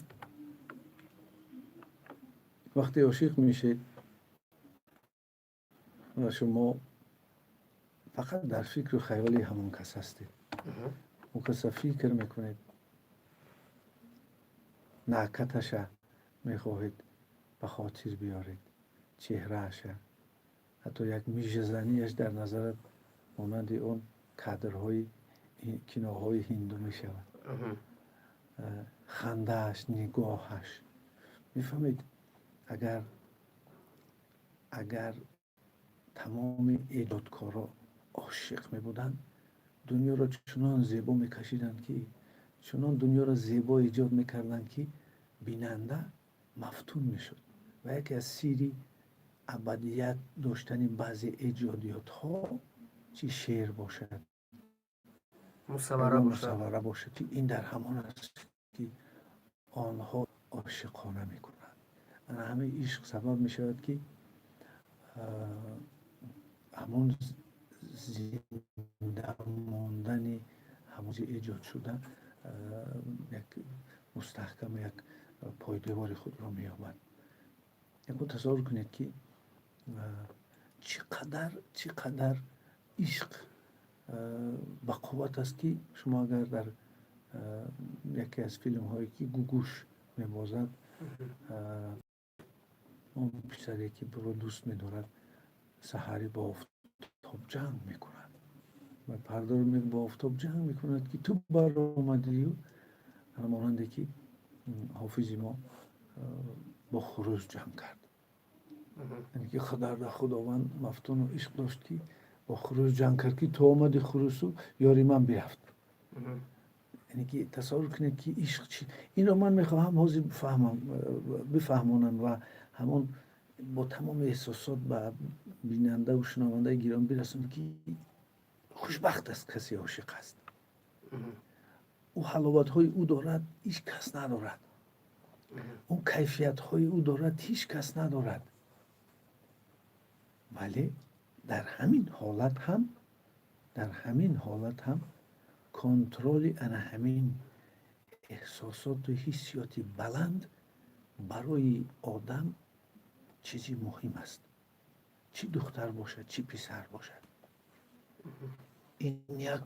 вақте ошиқ мешед ва шумо фақат дар фикру хаёли ҳамон кас ҳастед, ӯ каса фикр мекунед, накаташа мехоҳед ба хотир биёред, чеҳрааша, ҳатто як мижазанияш дар назарат монанди он кадрҳои киноҳои ҳинду мешавад, хандааш, нигоҳаш. Мефаҳмед, агар тамоми эҷодкорро ошиқ мебуданд, дунёро чунон зебо мекашиданд, ки чунон дунёро зебо эҷод мекарданд, ки бинанда мафтун мешуд. Ва яке аз сирри абадият доштани баъзе эҷодиётҳо, чӣ шеър бошад, мусаввара бошад, ки ин дар ҳамон аст, ки онҳо ошиқона мекунанд. Ана ҳамин ишқ сабаб мешавад, ки ҳамон зинда мондани ҳамон эҷод шуда як мустаҳкам, як пойдевори худро меёбад. Якбор тасаввур кунед, ки чӣ қадар ишқ ба қувват аст, ки шумо агар дар яке аз филмҳое, ки Гугуш мебозад, он писаре, ки ӯро дӯст медорад, саҳарӣ бо офтоб ҷанг мекунад ва пардоро бо офтоб ҷанг мекунад, ки ту баромадию, монанде ки Ҳофизи мо бо хурӯс ҷанг кард, яъне ки дар Худованд мафтуну ишқ дошт, ки бо хурӯс ҷанг кард, ки ту омади, хурӯсу ёри ман бирафт. Яъне ки тасаввур кунед, ки ишқ чи. Инро ман мехоҳам ҳозир бифаҳмонам ва ҳамон бо тамоми эҳсосот ба бинандаву шунавандаи гиромӣ бирасонам, ки хушбахт аст касе ошиқ аст. Ӯ ҳаловатҳои ӯ дорад, ҳеҷ кас надорад. Он кайфиятҳои ӯ дорад, ҳеҷ кас надорад. Вале дар ҳамин ҳолат ҳам контроли ана ҳамин эҳсосоту ҳиссиёти баланд барои одам чизи муҳим аст, чӣ духтар бошад, чӣ писар бошад. Ин як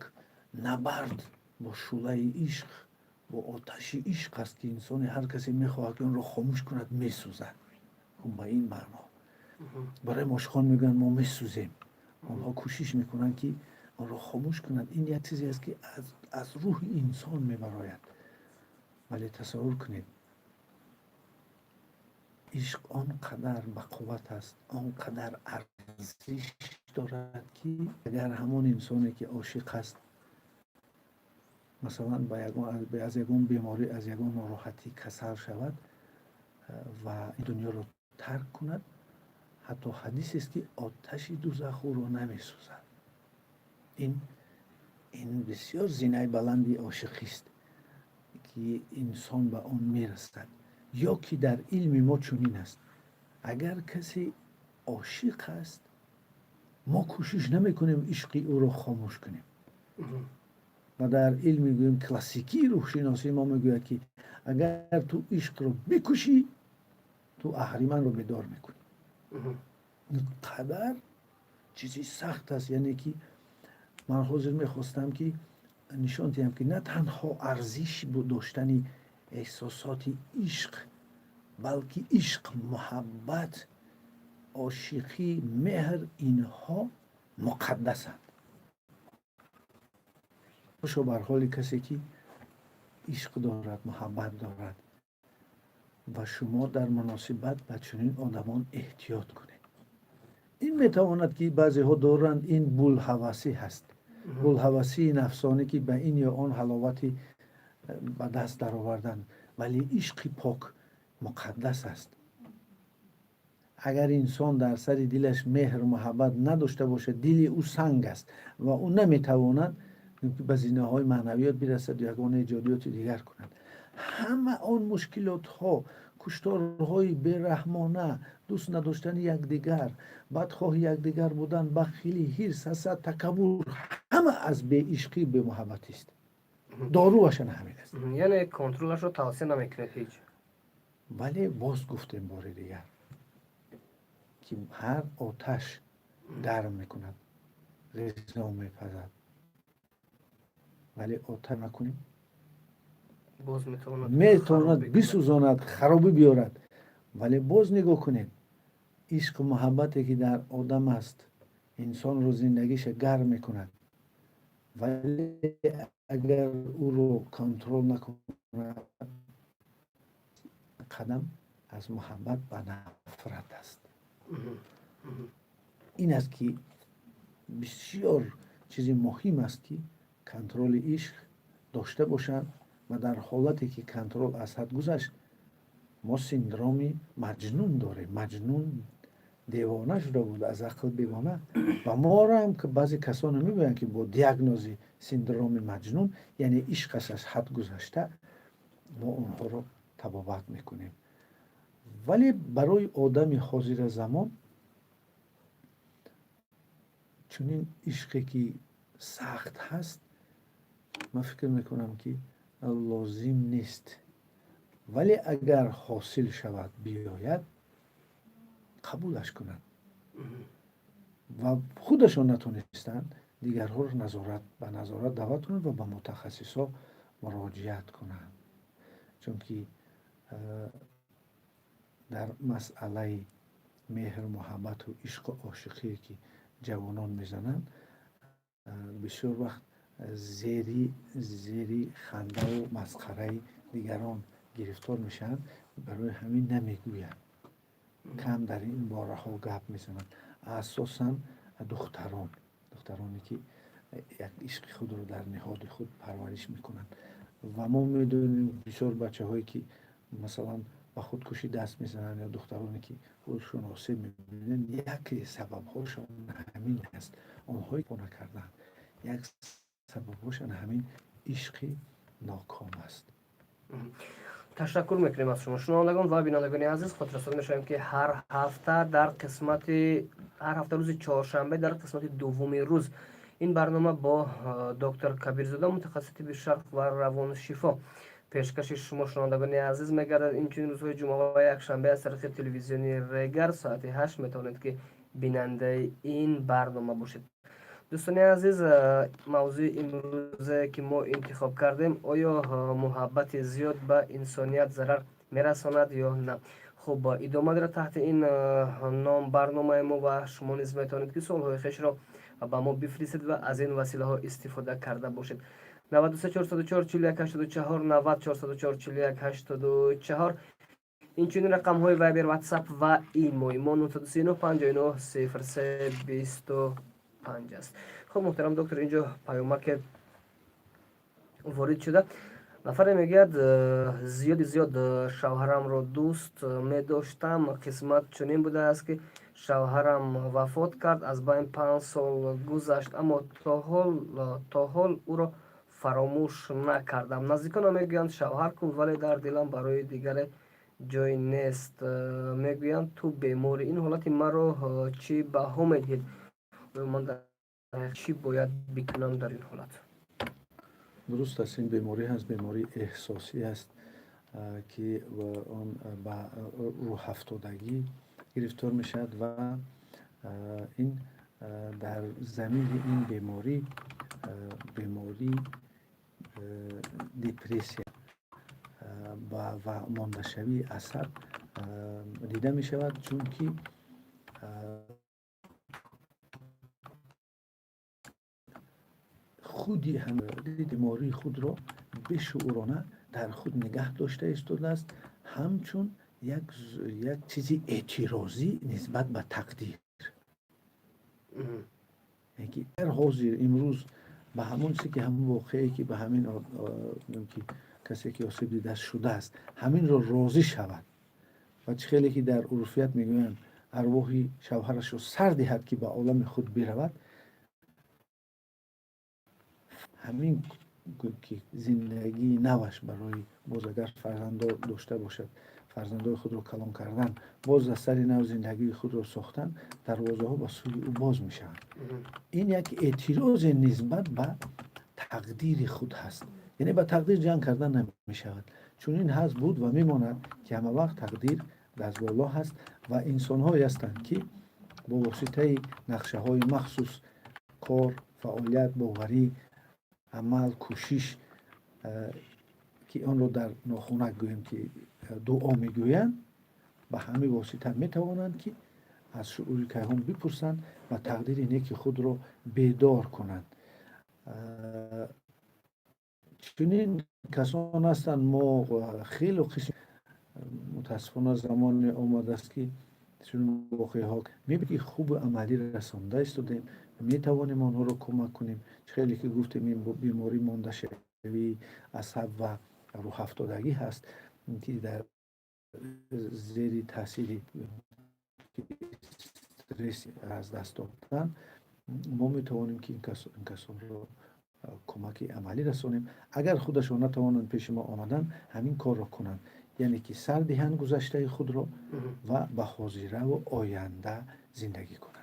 набард бо шӯълаи ишқ. Бо оташи ишқ аст, ки инсони ҳар касе мехоҳад, ки онро хомӯш кунад, месӯзад. Ба ин маъно барои ошиқон мегӯянд: «Мо месӯзем». Онҳо кӯшиш мекунанд, ки онро хомӯш кунанд. Ин як чизе аст, ки аз рӯҳи инсон мебарояд. Вале тасаввур кунед, ишқ он қадар бақувват аст, он қадар арзиш дорад, ки агар ҳамон инсоне, ки ошиқ аст, масалан, аз ягон беморӣ, аз ягон нороҳатӣ касал шавад ва дунёро тарк кунад, ҳатто ҳадисест, ки оташи дузах ӯро намесӯзад. Ин бисёр зинаи баланди ошиқист, ки инсон ба он мерасад. Ё ки дар илми мо чунин аст: агар касе ошиқ аст, мо кӯшиш намекунем ишқи ӯро хомӯш кунем. Ва дар илми, гӯем, классикии рӯҳшиносӣ мо мегӯяд, ки агар ту ишқро бикушӣ, ту аҳриманро бедор мекунӣ. Ин қадар чизи сахт аст. Яъне ки ман ҳозир мехостам, ки нишон диҳам, ки на танҳо арзиш доштани эҳсосоти ишқ, балки ишқ, муҳаббат, ошиқӣ, меҳр — инҳо муқаддасанд. Хушо бар ҳоли касе, ки ишқ дорад, муҳаббат дорад. Ва шумо дар муносибат ба чунин одамон эҳтиёт кунед. Ин метавонад, ки баъзеҳо доранд, ин булҳавасӣ ҳаст, булҳавасии нафсонӣ, ки ба ин ё он ҳаловати ба даст даровардан. Вале ишқи пок муқаддас аст. Агар инсон дар сари дилаш меҳру муҳаббат надошта бошад, дили ӯ санг аст ва ӯ наметавонад ба зинаҳои маънавиёт бирасад, ягон эҷодиёти дигар кунад. Ҳама он мушкилотҳо, кушторҳои бераҳмона, дӯст надоштани якдигар, бадхоҳи якдигар будан, бахилӣ, ҳирс, ҳасад, такаббур — ҳама аз беишқӣ, бемуҳаббатист. Доруашана ҳамин аст. Яъне контролашро тавсия намекунед ҳеҷ? Вале боз гуфтем бори дигар, ки ҳар оташ гарм мекунад, ғизо мепазад, вале оташ накунем, метавонад бисӯзонад, харобӣ биёрад. Вале боз нигоҳ кунед, ишқу муҳаббате, ки дар одам аст, инсонро, зиндагиша гарм мекунад. Вале агар ӯро контрол накунад, қадам аз муҳаббат ба нафрат аст. Ин аст, ки бисёр чизи муҳим аст, ки контроли ишқ дошта бошанд. Ва дар ҳолате, ки контрол аз ҳад гузашт, мо синдроми Маҷнун дорем. Маҷнун девона шуда буд, аз ақл бегона. Ва моро ҳам баъзе касоне мегӯянд, ки бо диагнози синдроми Маҷнун, яъне ишқаш аз ҳад гузашта, мо онҳоро табобат мекунем. Вале барои одами ҳозира замон чунин ишқе, ки сахт ҳаст, ман фикр мекунам, ки лозим нест. Вале агар ҳосил шавад, биёяд, қабулаш кунанд ва худашон натонистанд, дигарҳоро назорат ба назорат даъват кунанд ва ба мутахассисҳо муроҷиат кунанд. Чунки дар масъалаи меҳру муҳаббату ишқу ошиқие, ки ҷавонон мезананд, бисёр вақт зери хандаву масхараи дигарон гирифтор мешаванд. Барои ҳамин намегӯянд, кам дар ин бораҳо гап мезананд. Асосан духтарон, духтароне, ки як ишқи худро дар ниҳоди худ парвариш мекунанд. Ва мо медонем, бисёр бачаҳое, ки масалан ба худкушӣ даст мезананд, ё духтароне, ки худшон осеб мебинанд, яке сабабҳошон ҳамин аст. Онҳое накарданд, як сабабҳошон ҳамин ишқи ноком аст. Ташаккур мекунем аз шумо. Шунавандагон ва бинандагони азиз, хотиррасон мешавем, ки ҳар ҳафта дар қисмати ҳар ҳафта рӯзи чоршанбе дар қисмати дуввуми рӯз ин барнома бо доктор Кабирзода, мутахассиси тибби шарқ ва равоншифо, пешкаши шумо, шунавандагони азиз, мегардад. Инчунин рӯзҳои ҷумъа ва якшанбе аз тариқи телевизиони Регар соати 8 метавонед, ки бинандаи ин барнома бошед. Дӯстони азиз, мавзӯи имрӯзе, ки мо интихоб кардем, оё муҳаббати зиёд ба инсоният зарар мерасонад ё на? Хуб, идома дорад таҳти ин ном барномаи мо ва шумо низ метавонед, ки суолҳои хешро ба мо бифиристед ва аз ин василаҳо истифода карда бошед. 93 404 41 84, 90 404 41 84, инчунин рақамҳои Вайбер, Ватсап ва Имои мо 939 59 03 25 аст. Хуб, муҳтарам доктор, инҷо паёмаке ворид шуда. Нафаре мегӯяд: «Зиёди зиёд шавҳарамро дӯст медоштам. Қисмат чунин будааст, ки шавҳарам вафот кард. Аз байн 5 сол гузашт, аммо то ҳол ӯро фаромӯш накардам. Наздиконам мегӯянд, шавҳар кун, вале дар дилам барои дигаре ҷой нест. Мегӯянд, ту беморӣ. Ин ҳолати маро чӣ баҳо медиҳед? Ман чӣ бояд бикунам дар ин ҳолат?» Дуруст аст, ин беморӣ ҳаст, бемории эҳсосӣ аст, ки он ба рӯҳафтодагӣ гирифтор мешавад ва ин дар замини ин беморӣ, бемории депрессия ва мондашавии асаб дида мешавад, чунки худи бемории худро бешуурона дар худ нигаҳ дошта истодааст, ҳамчун як чизи эътирозӣ нисбат ба тақдир, ки дар ҳозир имрӯз ба ҳамон чизе, ки ҳамон воқеае, ки ба ҳамин ки касе, ки осеб дида шудааст, ҳаминро розӣ шавад ва чӣ хеле ки дар урфият мегӯянд, арвоҳи шавҳарашро сар диҳад, ки ба олами худ биравад. Ҳамин ки зиндагии наваш барои боз, агар фарзандо дошта бошад, фарзандои худро калон кардан, боз аз сари нав зиндагии худро сохтан, дарвозаҳо ба сӯи ӯ боз мешаванд. Ин як эътирозе нисбат ба тақдири худ ҳаст, яъне ба тақдир ҷанг кардан намешавад. Чунин ҳаст, буд ва мемонад, ки ҳама вақт тақдир дастболо ҳаст ва инсонҳое ҳастанд, ки бо воситаи нақшаҳои махсус, кор, фаъолият, боварӣ, амал, кӯшиш, ки онро дар нохунак гӯем, ки дуо мегӯянд, ба ҳамин восита метавонанд, ки аз шуъури кайҳон бипурсанд ва тақдири неки худро бедор кунанд. Чунин касон ҳастанд. Мо хеле қисм, мутаассифона, замоне омадааст, ки чунин воқеаҳо мебинем, ки хубу амалӣ расонда истодем, метавонем онҳоро кӯмак кунем. Хеле ки гуфтем, ин беморӣ мондашавии асаб ва рӯҳафтодагӣ ҳаст, ки дар зери таъсири стресс аз даст додан мо метавонем, ки ин касонро кӯмаки амалӣ расонем. Агар худашон натавонанд пеши мо омадан, ҳамин корро кунанд, яъне ки сар диҳанд гузаштаи худро ва ба ҳозираву оянда зиндагӣ кунанд.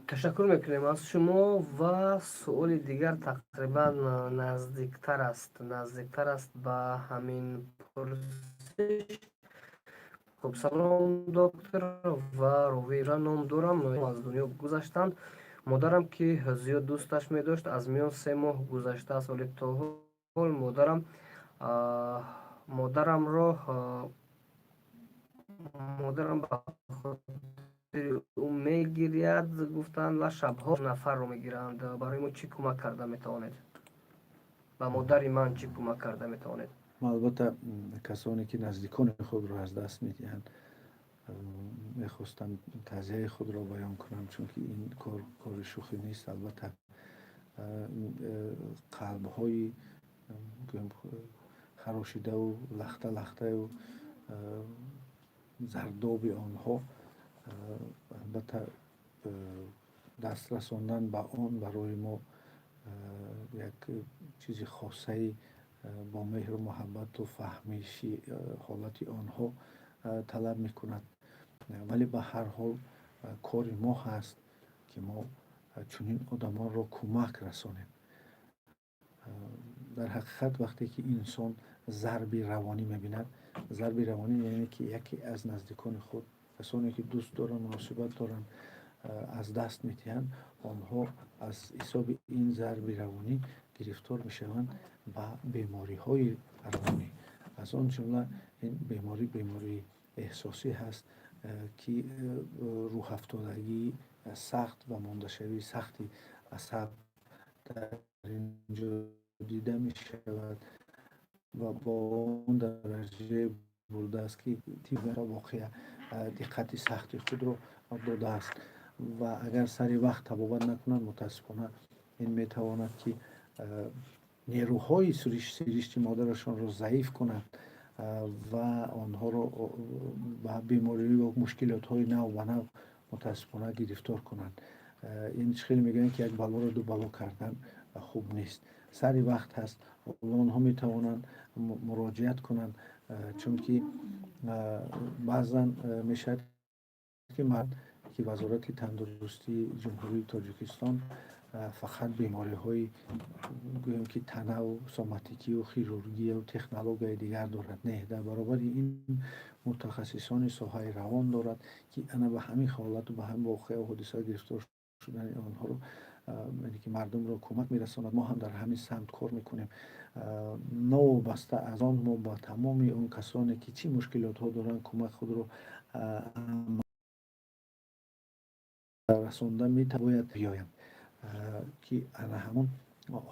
Ташаккур мекунем аз шумо. Ва суоли дигар тақрибан наздиктар аст ба ҳамин пурсиш. Хуб, салом, доктор ва ровира. Ном дорам, аз дунё гузаштанд. Модарам, ки зиёд дӯсташ медошт, аз миён 3 моҳ гузаштааст, вале то ҳол модарамро модарам ба хотири ӯ мегиряд, гуфтанд, ва шабҳо нафарро мегиранд. Барои мо чӣ кӯмак карда метавонед? Ба модари ман чӣ кӯмак карда метавонед? Албатта, касоне ки наздикони худро аз даст медиҳанд, мехостам таъзияи худро баён кунам, чунки ин кор кори шӯхӣ нест. Албатта, қалбҳои харошидаву лахта лахтаю зардоби онҳо, албатта, даст расондан ба он барои мо як чизи хосаи бо меҳру муҳаббату фаҳмиши ҳолати онҳо талаб мекунад. Вале ба ҳар ҳол кори мо ҳаст, ки мо чунин одамонро кӯмак расонем. Дар ҳақиқат, вақте ки инсон зарби равонӣ мебинад, зарби равонӣ яъне ки яке аз наздикони худ, касоне ки дӯст доранд, муносибат доранд. аз даст медиҳанд, онҳо аз ҳисоби ин зарби равонӣ гирифтор мешаванд ба бемориҳои равонӣ. Аз он ҷумла ин беморӣ бемории эҳсосӣ ҳаст, ки рӯҳафтодагии сахт ва мондашавии сахти асаб дар ин ҷо дида мешавад ва бо он дараҷае бурдааст, ки воқеа диққати сахти худро додааст. Ва агар сари вақт табобат накунанд, мутаассифона, ин метавонад, ки нерӯҳои сиришти модарашонро заиф кунад ва онҳоро ба беморӣ ё мушкилотҳои нав ба нав, мутаассифона, гирифтор кунанд. Ин хеле мегӯянд, ки як балоро ду бало кардан хуб нест. Сари вақт ҳаст, онҳо метавонанд муроҷиат кунанд, чунки баъзан мешавад, ки Вазорати тандурустии Ҷумҳурии Тоҷикистон фақат бемориҳои, гӯем, ки танаву соматикию хирургияу технологияи дигар дорад. Не, дар баробари ин мутахассисони соҳаи равон дорад, ки ана ба ҳамин ҳолату ба ҳамин воқеау ҳодиса гирифтор шудани онҳоро, яъне ки мардумро кӯмак мерасонад. Мо ҳам дар ҳамин самт кор мекунем. Новобаста аз он, мо ба тамоми он касоне, ки чӣ мушкилотҳо доранд, кӯмак худро расонда метавояд биёянд, ки ана ҳамон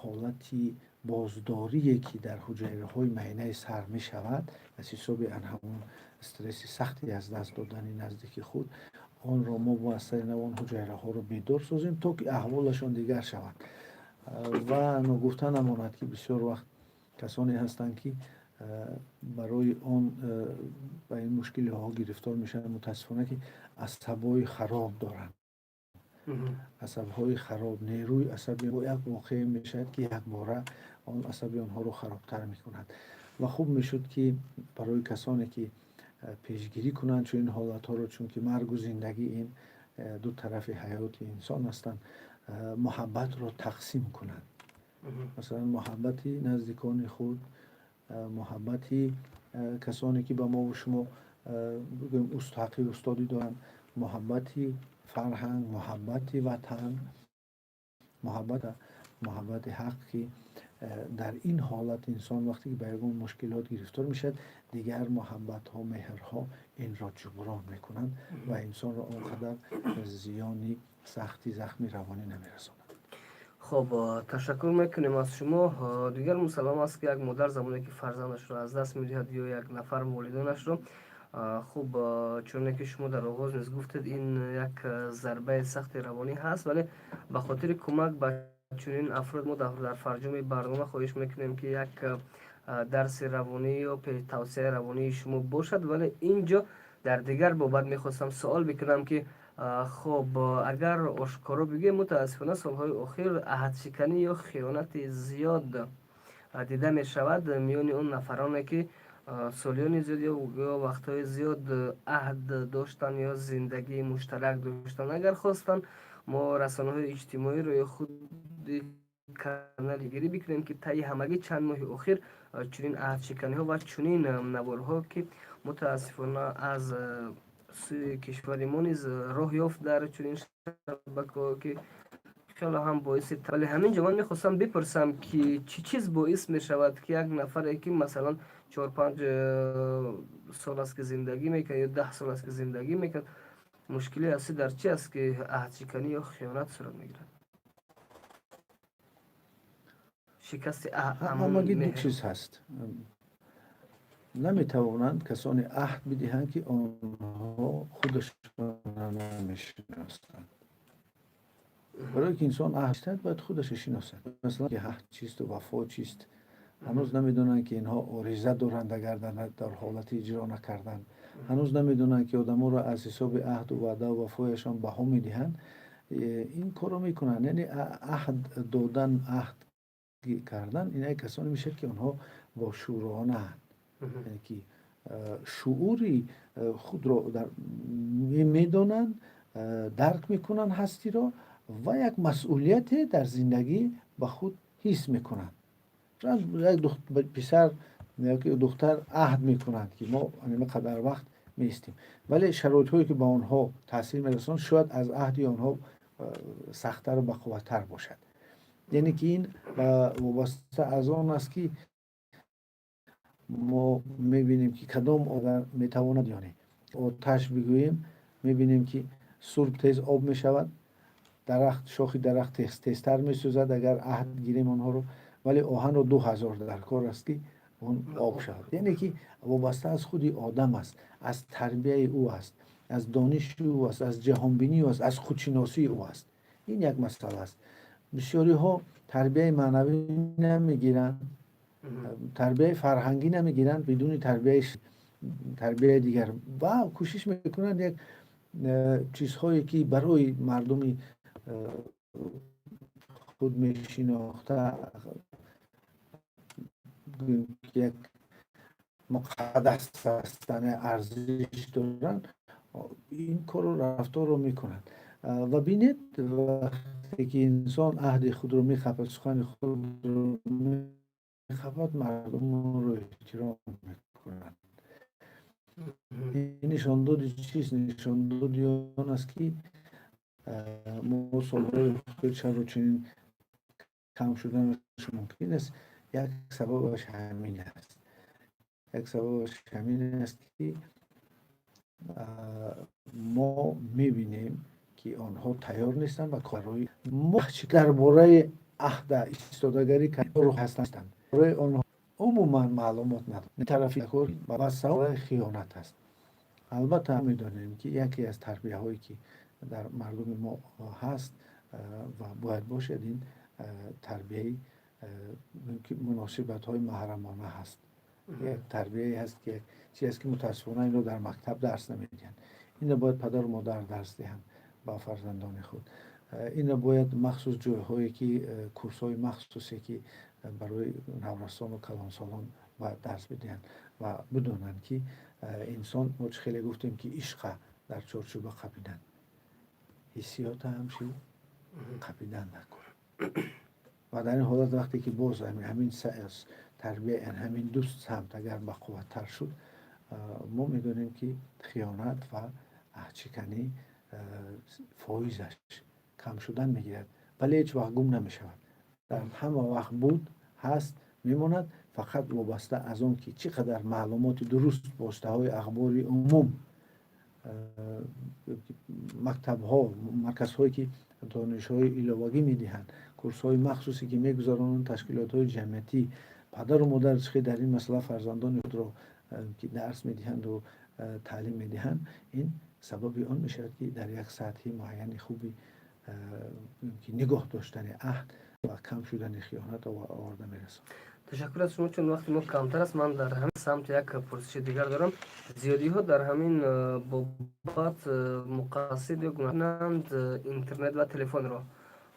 ҳолати боздорие, ки дар ҳуҷайраҳои майнаи сар мешавад аз ҳисоби ана ҳамон стресси сахти аз даст додани наздики худ, онро мо бояд сари нав он ҳуҷайраҳоро бедор созем, то ки аҳволашон дигар шавад. Ва ногуфта намонад, ки бисёр вақт касоне ҳастанд, ки барои он ба ин мушкилиҳо гирифтор мешаванд, мутаассифона, ки асабҳои хароб доранд. Асабҳои хароб, нерӯи асаби як воқеа мешавад, ки якбора он асаби онҳоро харобтар мекунад. Ва хуб мешуд, ки барои касоне, ки пешгирӣ кунанд чунин ҳолатҳоро, чунки маргу зиндагӣ ин ду тарафи ҳаёти инсон ҳастанд, муҳаббатро тақсим кунанд. Масалан, муҳаббати наздикони худ, муҳаббати касоне, ки ба мову шумо, бигӯем, ҳаққи устодӣ доранд, муҳаббати фарҳанг, муҳаббати ватан, муҳаббати ҳақ, ки дар ин ҳолат инсон вақте ки ба ягон мушкилот гирифтор мешавад, дигар муҳаббатҳо, меҳрҳо инро ҷуброн мекунанд ва инсонро он қадар зиёни сахти захми равонӣ намерасонад. Хуб, ташаккур мекунем аз шумо. Дигар мусаллам аст, ки як модар замоне ки фарзандашро аз даст медиҳад ё як нафар волидонашро, хуб, чуне ки шумо дар оғоз низ гуфтед, ин як зарбаи сахти равонӣ ҳаст. Вале ба хотири кӯмак ба чунин афрод мо дар фарҷоми барнома хоҳиш мекунем, ки як дарси равонӣ ё тавсияи равонии шумо бошад. Вале ин ҷо дар дигар бобат мехостам суол бикунам, ки хуб, агар ошкоро бигӯем, мутаассифона, солҳои охир аҳдшиканӣ ё хиёнати зиёд дида мешавад миёни он нафароне, ки солиёни зиёд ё вақтҳои зиёд аҳд доштанд ё зиндагии муштарак доштанд. Агар хостанд, мо расонаҳои иҷтимоиро ё худи каналигирӣ бикунем, ки таи ҳамагӣ чанд моҳи охир чунин аҳдшиканиҳо ва чунин наворҳо, ки мутаассифона аз сӯи кишвари мо низ роҳ ёфт дар чунин шабакаҳо, ки хеле ҳам боиси. Вале ҳамин ҷо ман мехостам бипурсам, ки чӣ чиз боис мешавад, ки як нафаре, ки масалан 4-5 сол аст, ки зиндагӣ мекард, ё 10 сол аст, ки зиндагӣ мекард, мушкили аслӣ дар чи аст, ки аҳдшиканӣ ё хиёнат сурат мегирад, шикасти ҳамагӣ ду чиз ҳаст. Наметавонанд касоне аҳд бидиҳанд, ки онҳо худашонро намешиносанд. Барое ки инсон аҳд диҳад, бояд худашро шиносад. Масалан, ки аҳд чисту вафо чист. Ҳанӯз намедонанд, ки инҳо ориза доранд, агар дар ҳолати иҷро накардан. Ҳанӯз намедонанд, ки одаморо аз ҳисоби аҳду ваъдаву вафояшон баҳо медиҳанд. Ин корро мекунанд. Яъне аҳд додан, аҳд кардан, ин як касоне мешавад, ки онҳо бошуъронаанд, яъне ки шуури худро медонанд, дарк мекунанд ҳастиро ва як масъулияте дар зиндагӣ ба худ ҳис мекунанд. Як писар, духтар аҳд мекунанд, ки мо ин қадар вақт Меистем, вале шароитҳое, ки ба онҳо таъсир мерасонад, шояд аз аҳди онҳо сахттару бақувваттар бошад. Яъне ки ин вобаста аз он аст, ки мо мебинем, ки кадом одам метавонад ё не. Оташ бигӯем, мебинем, ки сурб тез об мешавад, дарахт, шохи дарахт тезтар месӯзад, агар аҳд гирем онҳоро, вале оҳанро 2000 дар кор аст, ки он об шавад. Яъне ки вобаста аз худи одам аст, аз тарбияи ӯ аст, аз дониши ӯ аст, аз ҷаҳонбинии ӯ аст, аз худшиносии ӯ аст. Ин як масъала аст. Бисёриҳо тарбияи маънавӣ намегиранд, тарбияи фарҳангӣ намегиранд, бидуни тарбияи дигар ва кӯшиш мекунанд як чизҳое, ки барои мардуми худ мешинохта як муқаддас ҳастанд, арзиш доранд, ин корро, рафторро мекунанд. Ва бинед, вақте ки инсон аҳди худро мехапад, сухани худро мехапад, мардум онро эҳтиром мекунанд. Ин нишондоди чист? Нишондоди он аст, ки мо солҳои охир чаро чунин кам шуданаш мумкин аст. Як сабабаш ҳамин аст, як сабабаш ҳамин аст, ки мо мебинем, ки онҳо тайёр нестанд ва корҳои мо дар бораи аҳда истодагарӣ ҳастанд. Барои онҳо умуман маълумот надоранд. Тарафи кор ва сабаби хиёнат аст. Албатта, медонем, ки яке аз тарбияҳое, ки дар мардуми мо ҳаст ва бояд бошад, ин тарбияи муносибатҳои маҳрамона ҳаст. Як тарбияе ҳаст, ки чиз аст, ки мутаассифона инро дар мактаб дарс намедиҳанд. Инро бояд падару модар дарс диҳанд ба фарзандони худ. Инро бояд махсус ҷойҳое, ки курсҳои махсусе, ки барои наврасону калонсолон бояд дарс бидиҳанд ва бидонанд, ки инсон, мо чӣ хеле гуфтем, ки ишқа дар чорчӯба қапидан, ҳиссиёта ҳамши қапидан накун. Ва дар ин ҳолат, вақте ки боз ҳамин тарбия, ҳамин ду самт агар бақувваттар шуд, мо медонем, ки хиёнат ва аҳдшиканӣ фоизаш кам шудан мегирад, вале ҳеҷ вақт гум намешавад. Дар ҳама вақт буд, ҳаст, мемонад. Фақат вобаста аз он, ки чӣ қадар маълумоти дуруст воситаҳои ахбори умум, мактабҳо, марказҳое, ки донишҳои иловагӣ медиҳанд, курсҳои махсусе, ки мегузаронанд ташкилотҳои ҷамъиятӣ, падару модар чӣ дар ин масъала фарзандони худро ки дарс медиҳанду таълим медиҳанд, ин сабаби он мешавад, ки дар як сатҳи муайяни хуби нигоҳ доштани аҳд ва кам шудани хиёнат оварда мерасонад. Ташаккур аз шумо. Чун вақти мо камтар аст, ман дар ҳамин самт як пурсиши дигар дорам. Зиёдиҳо дар ҳамин бобат муқассир ё гунаҳанд интернет ва телефонро.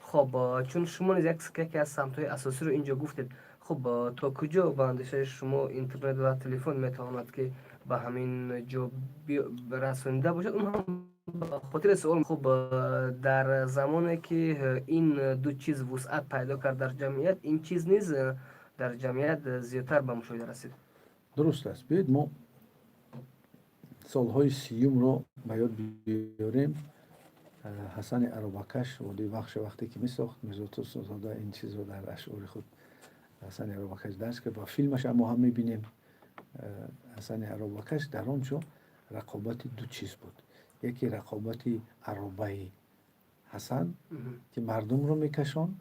Хоб, чун шумо низ яке аз самтҳои асосиро инҷо гуфтед, хуб, то куҷо ба андешаи шумо интернет ва телефон метавонад, ки ба ҳамин ҷо расонида бошад? Он ҳам ба хотири суол, хуб, дар замоне ки ин ду чиз вусъат пайдо кард дар ҷамъият, ин чиз низ дар ҷамъият зиёдтар ба мушоҳида расид. Дуруст аст. Биёед, мо солҳои 30-умро ба ёд биёрем. Ҳасани Аробакаш водии Вахша вақте ки месохт, Мирзо Турсунзода ин чизро дар ашъори худ, Ҳасани Аробакаш, дарс кард ва филмаша мо ҳам мебинем. Ҳасани Аробакаш, дар он ҷо рақобати ду чиз буд. Яке рақобати аробаи Ҳасан, ки мардумро мекашонд,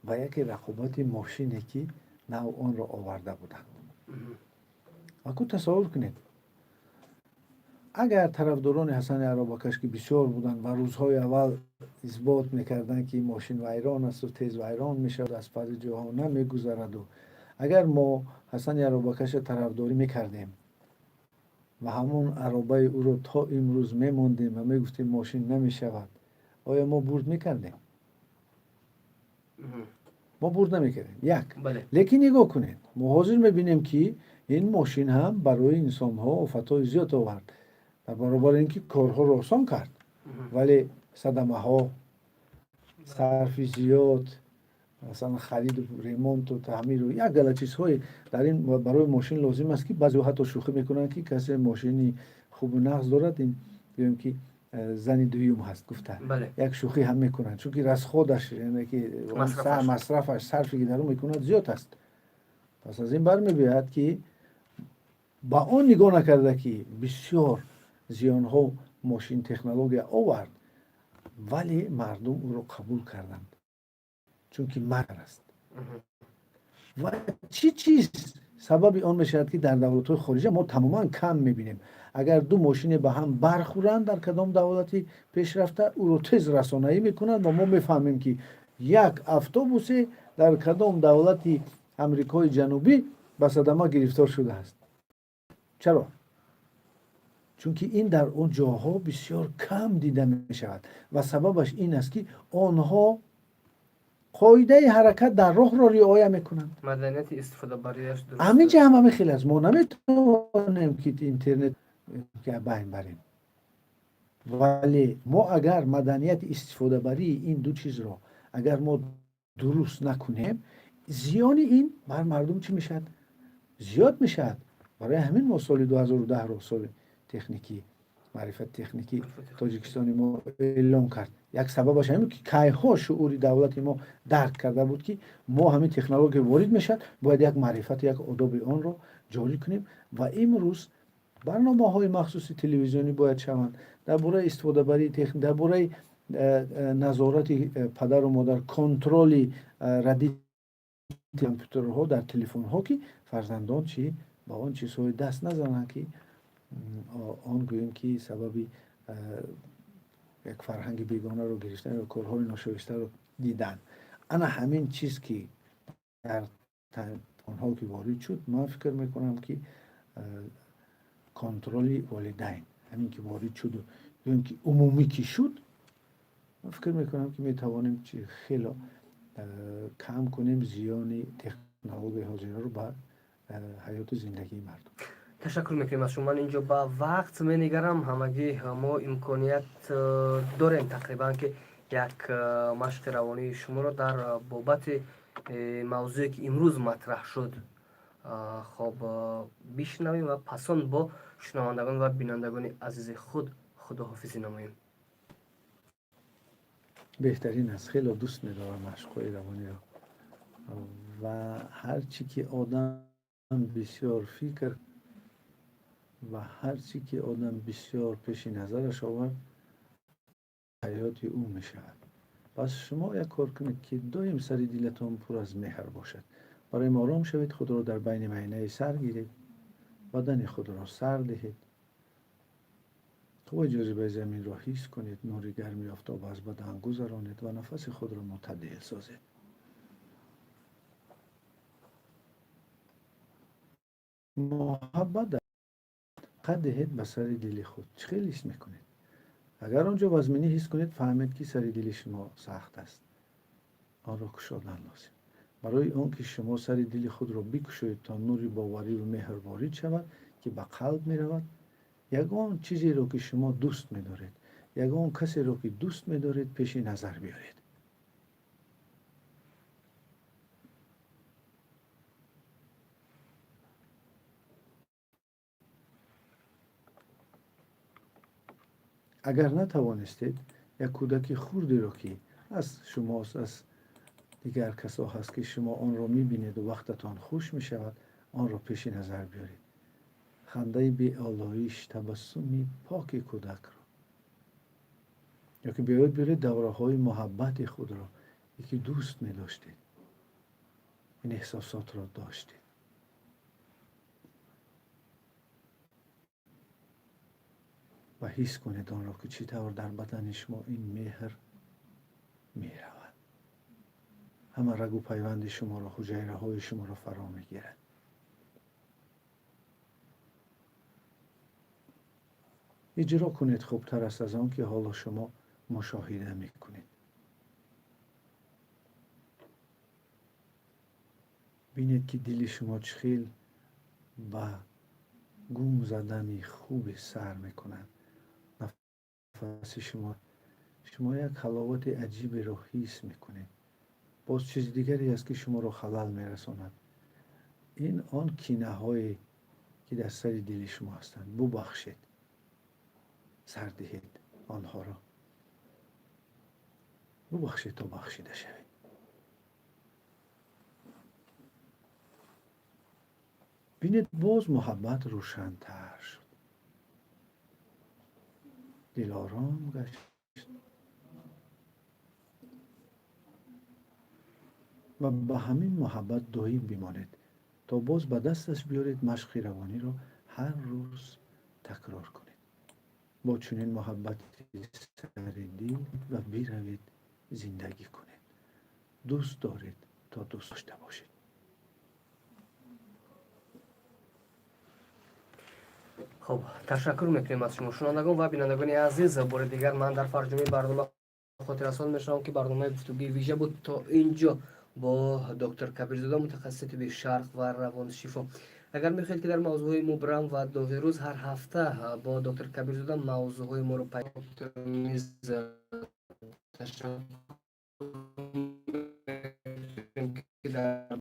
ва яке рақобати мошине, ки нав онро оварда буданд. Ва ку тасаввур кунед, агар тарафдорони Ҳасани Аробакаш, ки бисёр буданд ва рӯзҳои аввал исбот мекарданд, ки мошин вайрон асту тез вайрон мешавад, аз баъзе ҷоҳо намегузараду, агар мо Ҳасани Аробакаша тарафдорӣ мекардем ва ҳамон аробаи ӯро то имрӯз мемондем ва мегуфтем, мошин намешавад, оё мо бурд мекардем? Мо бурд намекардем. Як лекин нигоҳ кунед, мо ҳозир мебинем, ки ин мошин ҳам барои инсонҳо офатҳои зиёд овард. Дар баробари ин ки корҳоро осон кард, вале садамаҳо, сарфи зиёд, масалан, хариду ремонту таъмиру як гала чизҳое дар ин барои мошин лозим аст, ки баъзеҳо ҳатто шӯхӣ мекунанд, ки касе мошини Хубу нағз дорад ин, гӯем ки зани дуюм ҳаст гуфта як шӯхӣ ҳам мекунанд, чунки расход аш, яъне ки масрафаш, сарфе ки дар ӯ мекунад, зиёд аст. Пас аз ин бармебиёяд, ки ба он нигоҳ накарда, ки бисёр зиёнҳо мошин, технология овард, вале мардум ӯро қабул карданд, чунки мард аст. Ва чӣ чиз сабаби он мешавад, ки дар давлатҳои хориҷа мо тамоман кам мебинем? Агар ду мошине ба ҳам бархӯранд дар кадом давлати пешрафта, ӯро тез расонаӣ мекунанд ва мо мефаҳмем, ки як автобусе дар кадом давлати Амрикои Ҷанубӣ ба садама гирифтор шудааст. Чаро? Чунки ин дар он ҷоҳо бисёр кам дида мешавад ва сабабаш ин аст, ки онҳо қоидаи ҳаракат дар роҳро риоя мекунанд. Маданияти истифодабарияш. Ҳамин ҷа ҳам ҳамин хел аст. Мо наметавонем, ки интернет байн барем, вале мо агар маданияти истифодабарии ин ду чизро агар мо дуруст накунем, зиёни ин бар мардум чӣ мешавад? Зиёд мешавад. Барои ҳамин мо соли 2010-ро соли техникӣ, маърифати техникӣ Тоҷикистони мо эълон кард. Як сабабаш ҳамин, ки кайҳо шуури давлати мо дарк карда буд, ки мо ҳамин технология ворид мешавад, бояд як маърифату як одоби онро ҷорӣ кунем. Ва имрӯз барномаҳои махсуси телевизионӣ бояд шаванд дар бораи истифодабарии техник, дар бораи назорати падару модар, контроли родители компютерҳо, дар телефонҳо, ки фарзандон чӣ ба он чизҳое даст назананд, ки он гӯем ки сабаби як фарҳанги бегонаро гирифтан ё корҳои ношоистаро дидан. Ана ҳамин чиз, ки дар онҳо ки ворид шуд, ман фикр мекунам, ки контроли волидайн ҳамин ки ворид шуду гӯем ки умумӣ ки шуд, ман фикр мекунам, ки метавонем хело кам кунем зиёни технологияи ҳозираро ба ҳаёту зиндагии мардум. Ташаккур мекунем аз шумо. Ман инҷо ба вақт менигарам. Ҳамагӣ мо имконият дорем тақрибан, ки як машқи равонии шуморо дар бобати мавзӯе, ки имрӯз матраҳ шуд, хоб бишнавем ва пасон бо шунавандагон ва бинандагони азизи худ худоҳофизӣ намоем. Беҳтарин аст. Хело дӯст медорам машқҳои равониро. Ва ҳар чӣ ки одам бисёр фикр ва ҳар чӣ ки одам бисёр пеши назараш овард, ҳаёти ӯ мешавад. Пас шумо як кор кунед, ки доим сари дилатон пур аз меҳр бошад. Барои ором шавед, худро дар байни майнаи сар гиред, бадани худро сар диҳед, қувваи ҷозибаи заминро ҳис кунед, нури гарми офтоб аз бадан гузаронед ва нафаси худро мӯътадил созед. Муҳаббат қад диҳед ба сари дили худ. Чӣ хел ҳис мекунед? Агар он ҷо вазминӣ ҳис кунед, фаҳмед, ки сари дили шумо сахт аст, онро кушодан лозим. Барои он ки шумо сари дили худро бикушоед, то нури бовариву меҳр ворид шавад, ки ба қалб меравад, ягон чизеро, ки шумо дӯст медоред, ягон касеро, ки дӯст медоред, пеши назар биёред. Агар натавонистед, як кӯдаки хурдеро, ки аз шумост, аз дигар касо ҳаст, ки шумо онро мебинеду вақтатон хуш мешавад, онро пеши назар биёред. Хандаи беолоиш, табассуми поки кӯдакро. Ё ки биёед биёред давраҳои муҳаббати худро, ки дӯст медоштед, ин эҳсосотро доштед. Ва ҳис кунед онро, ки чӣ тавр дар бадани шумо ин меҳр меравад, ҳама рагу пайванди шуморо, ҳуҷайраҳои шуморо фаро мегирад. Иҷро кунед, хубтар аст аз он ки ҳоло шумо мушоҳида мекунед. Бинед, ки дили шумо чӣ хел ба гум задани хубе сар мекунад. Нафаси шумо як ҳаловати аҷиберо ҳис мекунед. Боз чизи дигаре аст, ки шуморо халал мерасонад. Ин он кинаҳое, ки дар сари дили шумо ҳастанд. Бубахшед. Сар диҳед онҳоро. Бубахшед, то бахшида шавед. Бинед, боз муҳаббат рӯшантар шуд, дилором гашт ва ба ҳамин муҳаббат доим бимонед, то боз ба дасташ биёред. Машқи равониро ҳар рӯз такрор кунед бо чунин муҳаббати сари дил ва биравед, зиндагӣ кунед. Дӯст доред, то дӯст дошта бошед. Хуб, ташаккур мекунем аз шумо. Шунавандагон ва бинандагони азиз, бори дигар ман дар фарҷоми барнома хотиррасон мешавам, ки барномаи гуфтугӯи вижа буд то инҷо бо доктор Кабирзода, мутахассиси тибби шарқ ва равоншифо. Агар мехоҳед, ки дар мавзӯъҳои мубрам ва доғи рӯз ҳар ҳафта бо доктор Кабирзода мавзӯъҳои моро низ ташаккур, ки дар